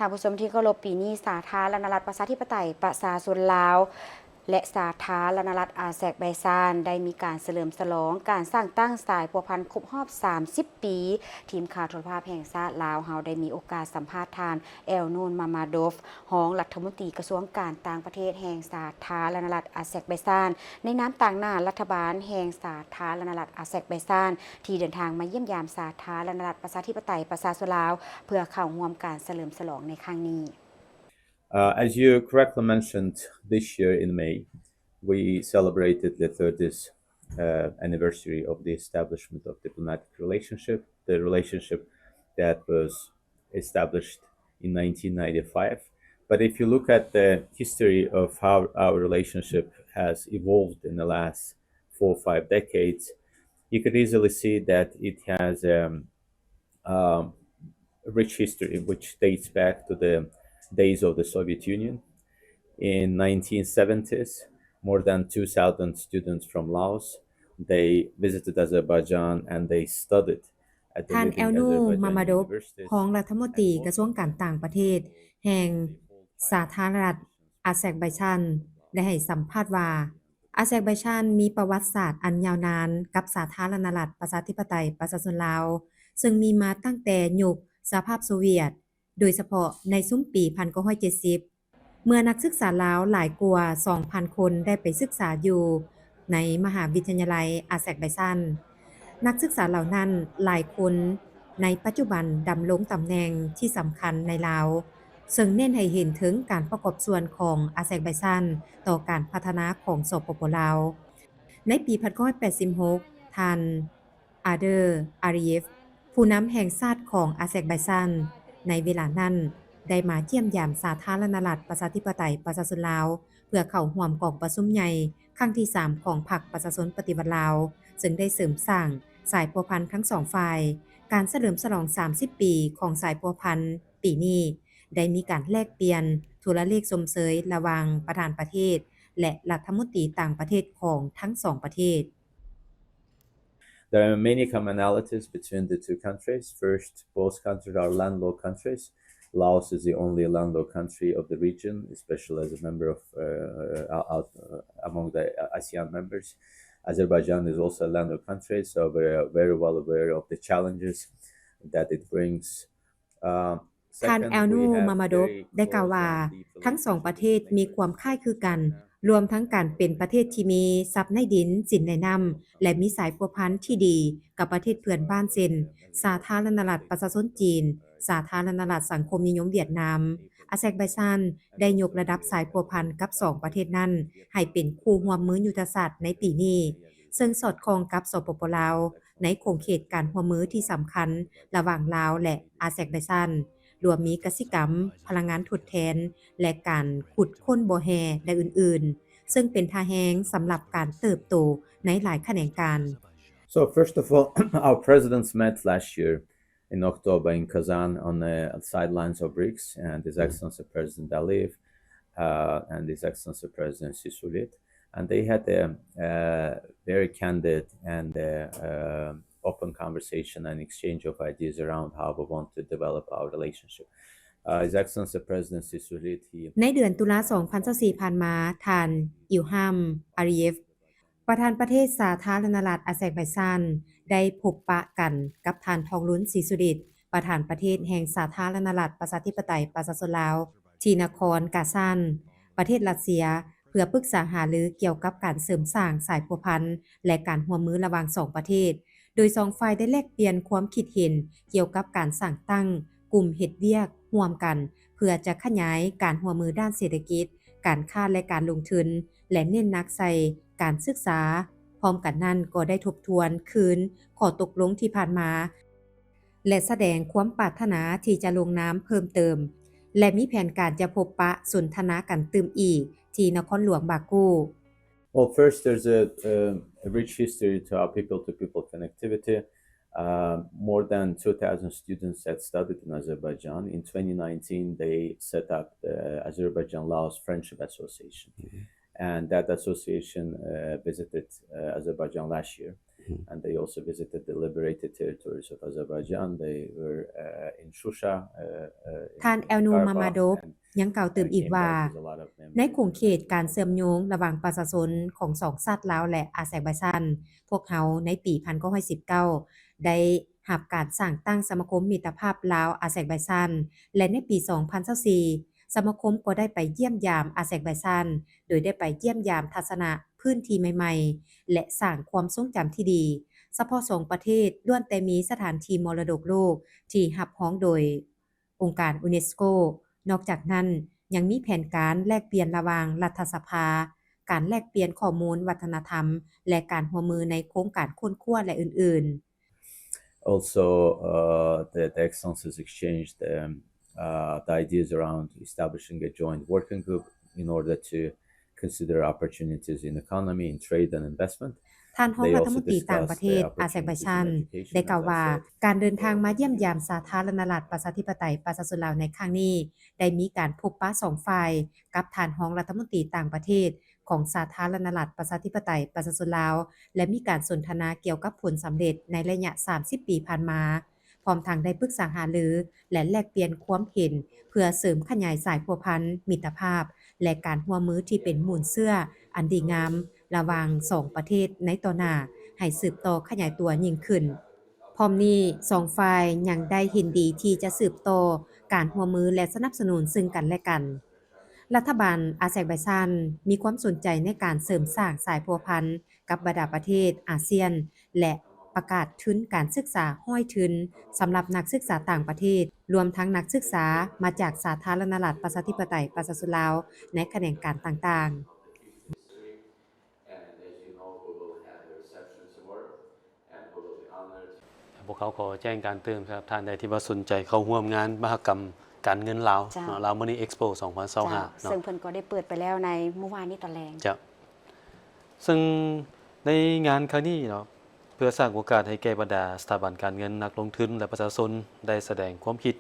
ທ່ານຜູ້ຊົມທີ່ເຄົາລົບ, ປີນີ້ສາທາລະນະລັດປະຊາທິປະໄຕປະຊາຊົນລາວ ແລະ ສາທາລະນະລັດອາແຊກໄບຊານ ໄດ້ມີການສະເຫຼີມສະຫຼອງການສ້າງຕັ້ງສາຍພົວພັນຄົບຮອບສາມສິບປີ. ທີມຂ່າວໂທລະພາບແຫ່ງຊາດລາວເຮົາໄດ້ມີໂອກາດສຳພາດທ່ານ ແອລນູນ ມາມາໂດຟ ຮອງລັດຖະມົນຕີກະຊວງການຕ່າງປະເທດແຫ່ງສາທາລະນະລັດອາແຊກໄບຊານ ໃນນາມຕາງໜ້າລັດຖະບານແຫ່ງສາທາລະນະລັດອາແຊກໄບຊານ ທີ່ເດີນທາງມາຢ້ຽມຢາມສາທາລະນະລັດປະຊາທິປະໄຕປະຊາຊົນລາວ ເພື່ອເຂົ້າຮ່ວມການສະເຫຼີມສະຫຼອງໃນຄັ້ງນີ້. Uh, as you correctly mentioned, this year in May, we celebrated the thirtieth, uh, anniversary of the establishment of diplomatic relationship, the relationship that was established in nineteen ninety-five. But if you look at the history of how our relationship has evolved in the last four or five decades, you could easily see that it has, um, um, a rich history which dates back to the days of the Soviet Union. In nineteen seventies, more than two thousand students from Laos, they visited Azerbaijan and they studied at the ທ່ານ ແອລນູ ມາມາໂດຟ ຮອງລັດຖະມົນຕີກະຊວງການຕ່າງປະເທດແຫ່ງສາທາລະນະລັດອາແຊກໄບຊານ ໄດ້ໃຫ້ສຳພາດວ່າ ອາແຊກໄບຊານມີປະຫວັດສາດອັນຍາວນານກັບສາທາລະນະລັດປະຊາທິປະໄຕປະຊາຊົນລາວ ເຊິ່ງມີມາຕັ້ງແຕ່ຍຸກສະຫະພາບໂຊວຽດ, ໂດຍສະເພາະໃນຊຸມປີພັນເກົ້າຮ້ອຍເຈັດສິບ ເມື່ອນັກສຶກສາລາວຫຼາຍກວ່າສອງພັນຄົນໄດ້ໄປສຶກສາຢູ່ໃນມະຫາວິທະຍາໄລອາແຊກໄບຊານ. ນັກສຶກສາເຫຼົ່ານັ້ນຫຼາຍຄົນໃນປັດຈຸບັນດຳລົງຕຳແໜ່ງທີ່ສຳຄັນໃນລາວ, ເຊິ່ງເນັ້ນໃຫ້ເຫັນເຖິງການປະກອບສ່ວນຂອງອາແຊກໄບຊານຕໍ່ການພັດທະນາຂອງ ສປປ ລາວ. ໃນປີພັນເກົ້າຮ້ອຍແປດສິບຫົກ ທ່ານ ອາເດີ ອາລີເຢຟ ຜູ້ນຳແຫ່ງຊາດຂອງອາແຊກໄບຊານໃນເວລານັ້ນ ໄດ້ມາຢ້ຽມຢາມສາທາລະນະລັດປະຊາທິປະໄຕປະຊາຊົນລາວ ເພື່ອເຂົ້າຮ່ວມກອງປະຊຸມໃຫຍ່ຄັ້ງທີສາມຂອງພັກປະຊາຊົນປະຕິວັດລາວ, ເຊິ່ງໄດ້ເສີມສ້າງສາຍພົວພັນທັງສອງຝ່າຍ. ການສະເຫຼີມສະຫຼອງສາມສິບປີຂອງສາຍພົວພັນປີນີ້ ໄດ້ມີການແລກປ່ຽນໂທລະເລກຊົມເຊີຍລະຫວ່າງປະທານປະເທດ ແລະ ລັດຖະມົນຕີຕ່າງປະເທດຂອງທັງສອງປະເທດ. There are many commonalities between the two countries. First, both countries are landlocked countries. Laos is the only landlocked country of the region, especially as a member of, uh, out, uh, among the ASEAN members. Azerbaijan is also a landlocked country, so we are very well aware of the challenges that it brings. Uh, ທ່ານ ແອລນູ ມາມາໂດຟ ໄດ້ກ່າວວ່າ ທັງສອງປະເທດມີຄວາມຄ້າຍຄືກັນ, ລວມທັງການເປັນປະເທດທີ່ມີຊັບໃນດິນ, ສິນໃນນ້ຳ ແລະ ມີສາຍພົວພັນທີ່ດີກັບປະເທດເພື່ອນບ້ານ ເຊັ່ນ ສາທາລະນະລັດປະຊາຊົນຈີນ, ສາທາລະນະລັດສັງຄົມນິຍົມຫວຽດນາມ. ອາແຊກໄບຊານໄດ້ຍົກລະດັບສາຍພົວພັນກັບສອງປະເທດນັ້ນໃຫ້ເປັນຄູ່ຮ່ວມມືຍຸດທະສາດໃນປີນີ້, ເຊິ່ງສອດຄ່ອງກັບ ສປປ ລາວ ໃນຂົງເຂດການຮ່ວມມືທີ່ສຳຄັນລະຫວ່າງລາວ ແລະ ອາແຊກໄບຊານ, ລວມມີກະສິກຳ, ພະລັງງານທົດແທນ ແລະ ການຂຸດຄົ້ນບໍ່ແຮ່ ແລະ ອື່ນໆ, ເຊິ່ງເປັນທ່າແຮງສຳລັບການເຕີບໂຕໃນຫຼາຍຂະແໜງການ. So, first of all, our presidents met last year in October in Kazan on the sidelines of BRICS, and His Excellency President Aliyev, uh, and His Excellency President Sisulit, and they had a, uh, very candid and, uh, uh, open conversation and exchange of ideas around how we want to develop our relationship. Uh, His Excellency President Sisulit, he ໃນເດືອນຕຸລາ ສອງພັນຊາວສີ່ ຜ່ານມາ, ທ່ານ ອິວຮາມ ອາລີເຢຟ ປະທານປະເທດສາທາລະນະລັດອາແຊກໄບຊານ ໄດ້ພົບປະກັນກັບທ່ານ ທອງລຸນ ສີສຸລິດ ປະທານປະເທດແຫ່ງສາທາລະນະລັດປະຊາທິປະໄຕປະຊາຊົນລາວ ທີ່ນະຄອນກາຊານ ປະເທດຣັດເຊຍ ເພື່ອປຶກສາຫາລືກ່ຽວກັບການເສີມສ້າງສາຍພົວພັນ ແລະ ການຮ່ວມມືລະຫວ່າງສອງປະເທດ, ໂດຍສອງຝ່າຍໄດ້ແລກປ່ຽນຄວາມຄິດເຫັນກ່ຽວກັບການສ້າງຕັ້ງກຸ່ມເຮັດວຽກຮ່ວມກັນ ເພື່ອຈະຂະຫຍາຍການຮ່ວມມືດ້ານເສດຖະກິດ, ການຄ້າ ແລະ ການລົງທຶນ ແລະ ເນັ້ນໜັກໃສ່ການສຶກສາ. ພ້ອມກັນນັ້ນກໍໄດ້ທົບທວນຄືນຂໍ້ຕົກລົງທີ່ຜ່ານມາ ແລະ ສະແດງຄວາມປາດຖະໜາທີ່ຈະລົງນາມເພີ່ມເຕີມ ແລະ ມີແຜນການຈະພົບປະສົນທະນາກັນຕື່ມອີກທີ່ນະຄອນຫຼວງບາກູ. Well, first, there's a, a, a rich history to our people-to-people connectivity. Uh, more than two thousand students that studied in Azerbaijan. In twenty nineteen, they set up the Azerbaijan-Laos Friendship Association. And that association, uh, visited, uh, Azerbaijan last year. And they also visited the liberated territories of Azerbaijan. They were, uh, in Shusha, uh, uh, in ທ່ານ ແອລນູ ມາມາໂດບ ຍັງກ່າວຕື່ມອີກວ່າ ໃນຂົງເຂດການເຊື່ອມໂຍງລະຫວ່າງປະຊາຊົນຂອງສອງຊາດລາວ ແລະ ອາແຊກໄບຊານ, ພວກເຮົາໃນປີໜຶ່ງພັນເກົ້າຮ້ອຍສິບເກົ້າ ໄດ້ຮັບການສ້າງຕັ້ງສະມາຄົມມິດຕະພາບລາວ-ອາແຊກໄບຊານ ແລະ ໃນປີສອງພັນຊາວສີ່ ສະມາຄົມກໍໄດ້ໄປຢ້ຽມຢາມອາແຊກໄບຊານ ໂດຍໄດ້ໄປຢ້ຽມຢາມທັດສະນະພື້ນທີ່ໃໝ່ໆ ແລະ ສ້າງຄວາມຊົງຈຳທີ່ດີ. ສະເພາະສອງປະເທດລ້ວນແຕ່ມີສະຖານທີ່ມໍລະດົກໂລກທີ່ຮັບຮອງໂດຍ ອົງການຢູເນສໂກ. ນອກຈາກນັ້ນ, ຍັງມີແຜນການແລກປ່ຽນລະຫວ່າງລັດຖະສະພາ, ການແລກປ່ຽນຂໍ້ມູນວັດທະນະທຳ ແລະ ການຮ່ວມມືໃນໂຄງການຄົ້ນຄວ້າ ແລະ ອື່ນໆ. Also, uh, the, the Excellencies exchanged, um, uh, the ideas around establishing a joint working group in order to consider opportunities in economy, in trade and investment. ທ່ານຮອງລັດຖະມົນຕີຕ່າງປະເທດອາແຊກໄບຊານ ໄດ້ກ່າວວ່າ ການເດີນທາງມາຢ້ຽມຢາມສາທາລະນະລັດ ປະຊາທິປະໄຕ ປະຊາຊົນລາວໃນຄັ້ງນີ້ ໄດ້ມີການພົບປະສອງຝ່າຍ ກັບທ່ານຮອງລັດຖະມົນຕີຕ່າງປະເທດຂອງສາທາລະນະລັດ ປະຊາທິປະໄຕ ປະຊາຊົນລາວ ແລະ ມີການສົນທະນາກ່ຽວກັບຜົນສຳເລັດໃນໄລຍະສາມສິບປີຜ່ານມາ. ພ້ອມທັງໄດ້ປຶກສາຫາລື ແລະ ແລກປ່ຽນຄວາມເຫັນ ເພື່ອເສີມຂະຫຍາຍສາຍພົວພັນ, ມິດຕະພາບ ແລະ ການຮ່ວມມືທີ່ເປັນມູນເຊື້ອອັນດີງາມລະຫວ່າງສອງປະເທດໃນຕໍ່ໜ້າ ໃຫ້ສືບຕໍ່ຂະຫຍາຍຕົວຍິ່ງຂຶ້ນ. ພ້ອມນີ້, ສອງຝ່າຍຍັງໄດ້ເຫັນດີທີ່ຈະສືບຕໍ່ການຮ່ວມມື ແລະ ສະໜັບສະໜູນເຊິ່ງກັນ ແລະ ກັນ. ລັດຖະບານອາແຊກໄບຊານມີຄວາມສົນໃຈໃນການເສີມສ້າງສາຍພົວພັນ ກັບບັນດາປະເທດອາຊຽນ ແລະ ປະກາດທຶນການສຶກສາຮ້ອຍທຶນ ສຳລັບນັກສຶກສາຕ່າງປະເທດ, ລວມທັງນັກສຶກສາມາຈາກສາທາລະນະລັດ ປະຊາທິປະໄຕ ປະຊາຊົນລາວ ໃນຂະແໜງການຕ່າງໆ. ພວກເຮົາຂໍແຈ້ງການຕື່ມສຳລັບທ່ານໃດທີ່ວ່າສົນໃຈເຂົ້າຮ່ວມງານມະຫະກຳການເງິນລາວ ເຈົ້າ ເນາະ Lao Money Expo ສອງພັນຊາວຫ້າ ເຈົ້າ ເນາະ ເຊິ່ງເພິ່ນກໍໄດ້ເປີດໄປແລ້ວໃນມື້ວານນີ້ຕອນແລງ. ເຈົ້າ ເຊິ່ງໃນງານຄັ້ງນີ້ເນາະ ເພື່ອສ້າງໂອກາດໃຫ້ແກ່ບັນດາສະຖາບັນການເງິນ, ນັກລົງທຶນ ແລະ ປະຊາຊົນໄດ້ສະແດງຄວາມຄິດ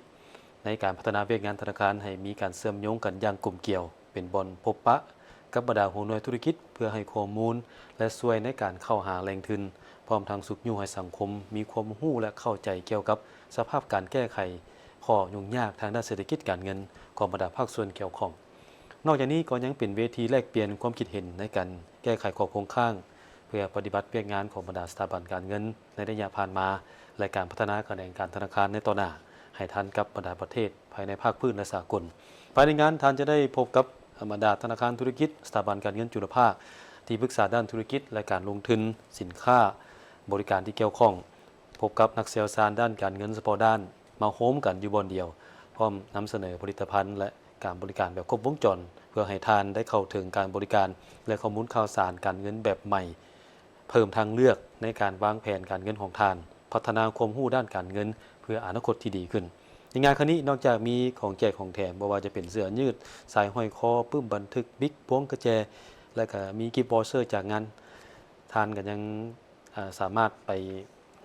ໃນການພັດທະນາວຽກງານທະນາຄານໃຫ້ມີການເຊື່ອມໂຍງກັນຢ່າງກົມກຽວ, ເປັນບ່ອນພົບປະກັບບັນດາຫົວໜ່ວຍທຸລະກິດ ເພື່ອໃຫ້ຂໍ້ມູນ ແລະ ຊ່ວຍໃນການເຂົ້າຫາແຫຼ່ງທຶນ, ພ້ອມທັງຊຸກຍູ້ໃຫ້ສັງຄົມມີຄວາມຮູ້ ແລະ ເຂົ້າໃຈກ່ຽວກັບສະພາບການແກ້ໄຂຂໍ້ຫຍຸ້ງຍາກທາງດ້ານເສດຖະກິດການເງິນຂອງບັນດາພາກສ່ວນກ່ຽວຂ້ອງ. ນອກຈາກນີ້ກໍຍັງເປັນເວທີແລກປ່ຽນຄວາມຄິດເຫັນໃນການແກ້ໄຂຂໍ້ຄົງຄ້າງ ເພື່ອປະຕິບັດວຽກງານຂອງບັນດາສະຖາບັນການເງິນໃນໄລຍະຜ່ານມາ ແລະ ການພັດທະນາຂະແໜງການທະນາຄານໃນຕໍ່ໜ້າ ໃຫ້ທັນກັບບັນດາປະເທດພາຍໃນພາກພື້ນ ແລະ ສາກົນ. ພາຍໃນງານທ່ານຈະໄດ້ພົບກັບບັນດາທະນາຄານທຸລະກິດ, ສະຖາບັນການເງິນຈຸລະພາກ, ທີ່ປຶກສາດ້ານທຸລະກິດ ແລະ ການລົງທຶນ, ສິນຄ້າ, ບໍລິການທີ່ກ່ຽວຂ້ອງ, ພົບກັບນັກຊ່ຽວຊານດ້ານການເງິນສະເພາະດ້ານ ມາໂຮມກັນຢູ່ບ່ອນດຽວ, ພ້ອມນຳສະເໜີຜະລິດຕະພັນ ແລະ ການບໍລິການແບບຄົບວົງຈອນ ເພື່ອໃຫ້ທ່ານໄດ້ເຂົ້າເຖິງການບໍລິການ ແລະ ຂໍ້ມູນຂ່າວສານການເງິນແບບໃໝ່, ເພີ່ມທາງເລືອກໃນການວາງແຜນການເງິນຂອງທ່ານ, ພັດທະນາຄວາມຮູ້ດ້ານການເງິນເພື່ອອະນາຄົດທີ່ດີຂຶ້ນ. ໃນງານຄັ້ງນີ້ ນອກຈາກມີຂອງແຈກຂອງແຖມ, ບໍ່ວ່າຈະເປັນເສື້ອຍືດ, ສາຍຫ້ອຍຄໍ, ປຶ້ມບັນທຶກ, ບິກ, ພວງກະແຈ ແລະ ກະມີກິບວໍເຊີຈາກງານ, ທ່ານກະຍັງ ສາມາດໄປ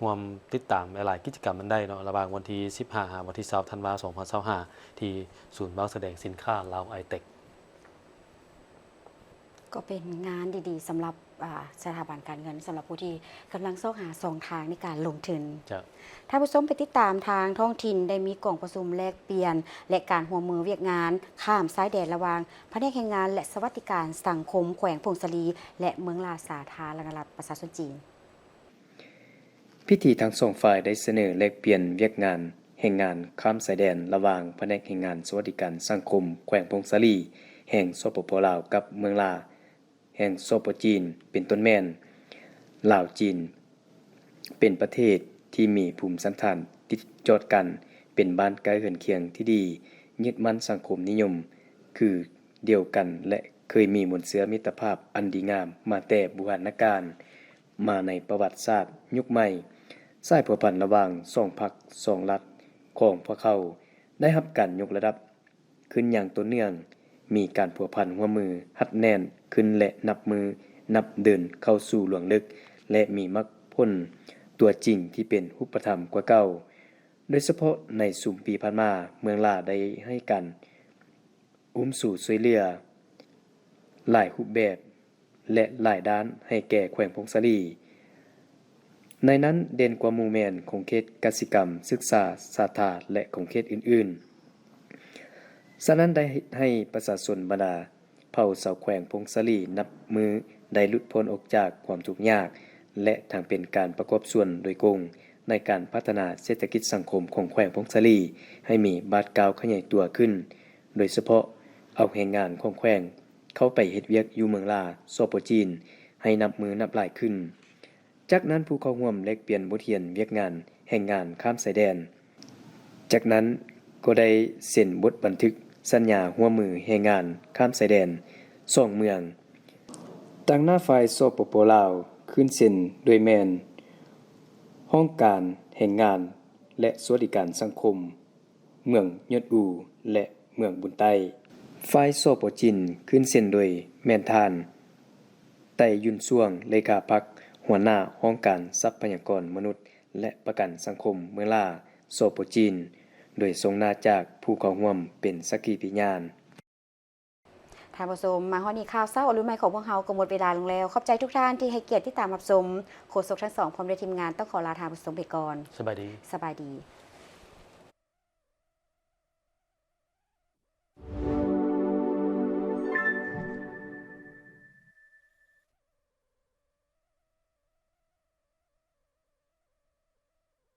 ຮ່ວມຕິດຕາມຫຼາຍໆກິດຈະກຳນັ້ນໄດ້ເນາະ ລະຫວ່າງວັນທີສິບຫ້າ ຫາວັນທີຊາວ ທັນວາ ສອງພັນຊາວຫ້າ ທີ່ສູນວາງສະແດງສິນຄ້າລາວໄອເຕັກ. ກໍເປັນງານດີໆສຳລັບ ອາ ສະຖາບັນການເງິນ ສຳລັບຜູ້ທີ່ກຳລັງຊອກຫາຊ່ອງທາງໃນການລົງທຶນ. ເຈົ້າ. ທ່ານຜູ້ຊົມໄປຕິດຕາມທາງທ້ອງຖິ່ນໄດ້ມີກອງປະຊຸມແລກປ່ຽນ ແລະ ການຮ່ວມມືວຽກງານຂ້າມຊາຍແດນລະຫວ່າງພະແນກແຮງງານ ແລະ ສະຫວັດດີການສັງຄົມແຂວງຜົ້ງສາລີ ແລະ ເມືອງລາ ສາທາລະນະລັດປະຊາຊົນຈີນ. ພິທີທັງສອງຝ່າຍໄດ້ສະເໜີແລກປ່ຽນວຽກງານແຮງງານຂ້າມຊາຍແດນລະຫວ່າງພະແນກແຮງງານສະຫວັດດີການສັງຄົມແຂວງຜົ້ງສາລີແຫ່ງ ສປປ ລາວ ກັບເມືອງລາແຫ່ງ ສປ ຈີນ ເປັນຕົ້ນແມ່ນ ລາວ-ຈີນ ເປັນປະເທດທີ່ມີພູມສັນຖານຕິດຈອດກັນ ເປັນບ້ານໃກ້ເຮືອນຄຽງທີ່ດີ ຍຶດໝັ້ນສັງຄົມນິຍົມຄື ດຽວກັນ ແລະ ເຄີຍມີມູນເຊື້ອມິດຕະພາບອັນດີງາມມາແຕ່ບູຮານນະການ ມາໃນປະຫວັດສາດຍຸກໃໝ່. ສາຍພົວພັນລະຫວ່າງສອງພັກສອງລັດຂອງພວກເຮົາໄດ້ຮັບການຍົກລະດັບຂຶ້ນຢ່າງຕໍ່ເນື່ອງ, ມີການພົວພັນຮ່ວມມືຮັດແໜ້ນຂຶ້ນ ແລະ ນັບມື້ນັບເດີນເຂົ້າສູ່ລວງເລິກ ແລະ ມີໝາກຜົນຕົວຈິງທີ່ເປັນຮູບປະທຳກວ່າເກົ່າ. ໂດຍສະເພາະໃນຊຸມປີຜ່ານມາ, ເມືອງລາໄດ້ໃຫ້ການ ອຸ້ມຊູຊ່ວຍເຫຼືອຫຼາຍຮູບແບບ ແລະ ຫຼາຍດ້ານໃຫ້ແກ່ແຂວງຜົ້ງສາລີ. ໃນນັ້ນເດັ່ນກວ່າໝູ່ແມ່ນຂົງເຂດກະສິກຳ, ສຶກສາ, ສາທາ ແລະ ຂົງເຂດອື່ນໆ. ສະນັ້ນໄດ້ໃຫ້ປະຊາຊົນບັນດາເຜົ່າຊາວແຂວງຜົ້ງສາລີນັບມື້ໄດ້ຫຼຸດພົ້ນອອກຈາກຄວາມທຸກຍາກ ແລະ ທັງເປັນການປະກອບສ່ວນໂດຍກົງໃນການພັດທະນາເສດຖະກິດສັງຄົມຂອງແຂວງຜົ້ງສາລີໃຫ້ມີບາດກ້າວຂະຫຍາຍຕົວຂຶ້ນ, ໂດຍສະເພາະເອົາແຮງງານຂອງແຂວງເຂົ້າໄປເຮັດວຽກຢູ່ເມືອງລາ, ສປ ຈີນ ໃຫ້ນັບມື້ນັບຫຼາຍຂຶ້ນ. ຈາກນັ້ນຜູ້ເຂົ້າຮ່ວມແລກປ່ຽນບົດຮຽນວຽກງານແຮງງານຂ້າມຊາຍແດນ. ຈາກນັ້ນກໍໄດ້ເຊັນບົດບັນທຶກສັນຍາຮ່ວມມືແຮງງານຂ້າມຊາຍແດນສອງເມືອງ. ຕາງໜ້າຝ່າຍ ສປປ ລາວ ຂຶ້ນເຊັນໂດຍແມ່ນຫ້ອງການແຮງງານ ແລະ ສະຫວັດດີການສັງຄົມ ເມືອງຍອດອູ ແລະ ເມືອງບຸນໃຕ້. ຝ່າຍ ສປ ຈີນ ຂຶ້ນເຊັນໂດຍແມ່ນທ່ານ ໄຕ ຢຸນຊ່ວງ ເລຂາພັກ ຫົວໜ້າຫ້ອງການຊັບພະຍາກອນມະນຸດ ແລະ ປະກັນສັງຄົມເມືອງລາ, ສປ ຈີນ ໂດຍຊົງໜ້າຈາກຜູ້ເຂົ້າຮ່ວມເປັນສັກຂີພະຍານ. ທ່ານຜູ້ຊົມ, ມາຮອດນີ້ຂ່າວເຊົ້າອະລຸນໃໝ່ຂອງພວກເຮົາກໍໝົດເວລາລົງແລ້ວ. ຂອບໃຈທຸກທ່ານທີ່ໃຫ້ກຽດຕິດຕາມຮັບຊົມ. ໂຄສົກທັງສອງພ້ອມດ້ວຍທີມງານຕ້ອງຂໍລາທ່ານຜູ້ຊົມໄປກ່ອນ. ສະບາຍດີ. ສະບາຍດີ.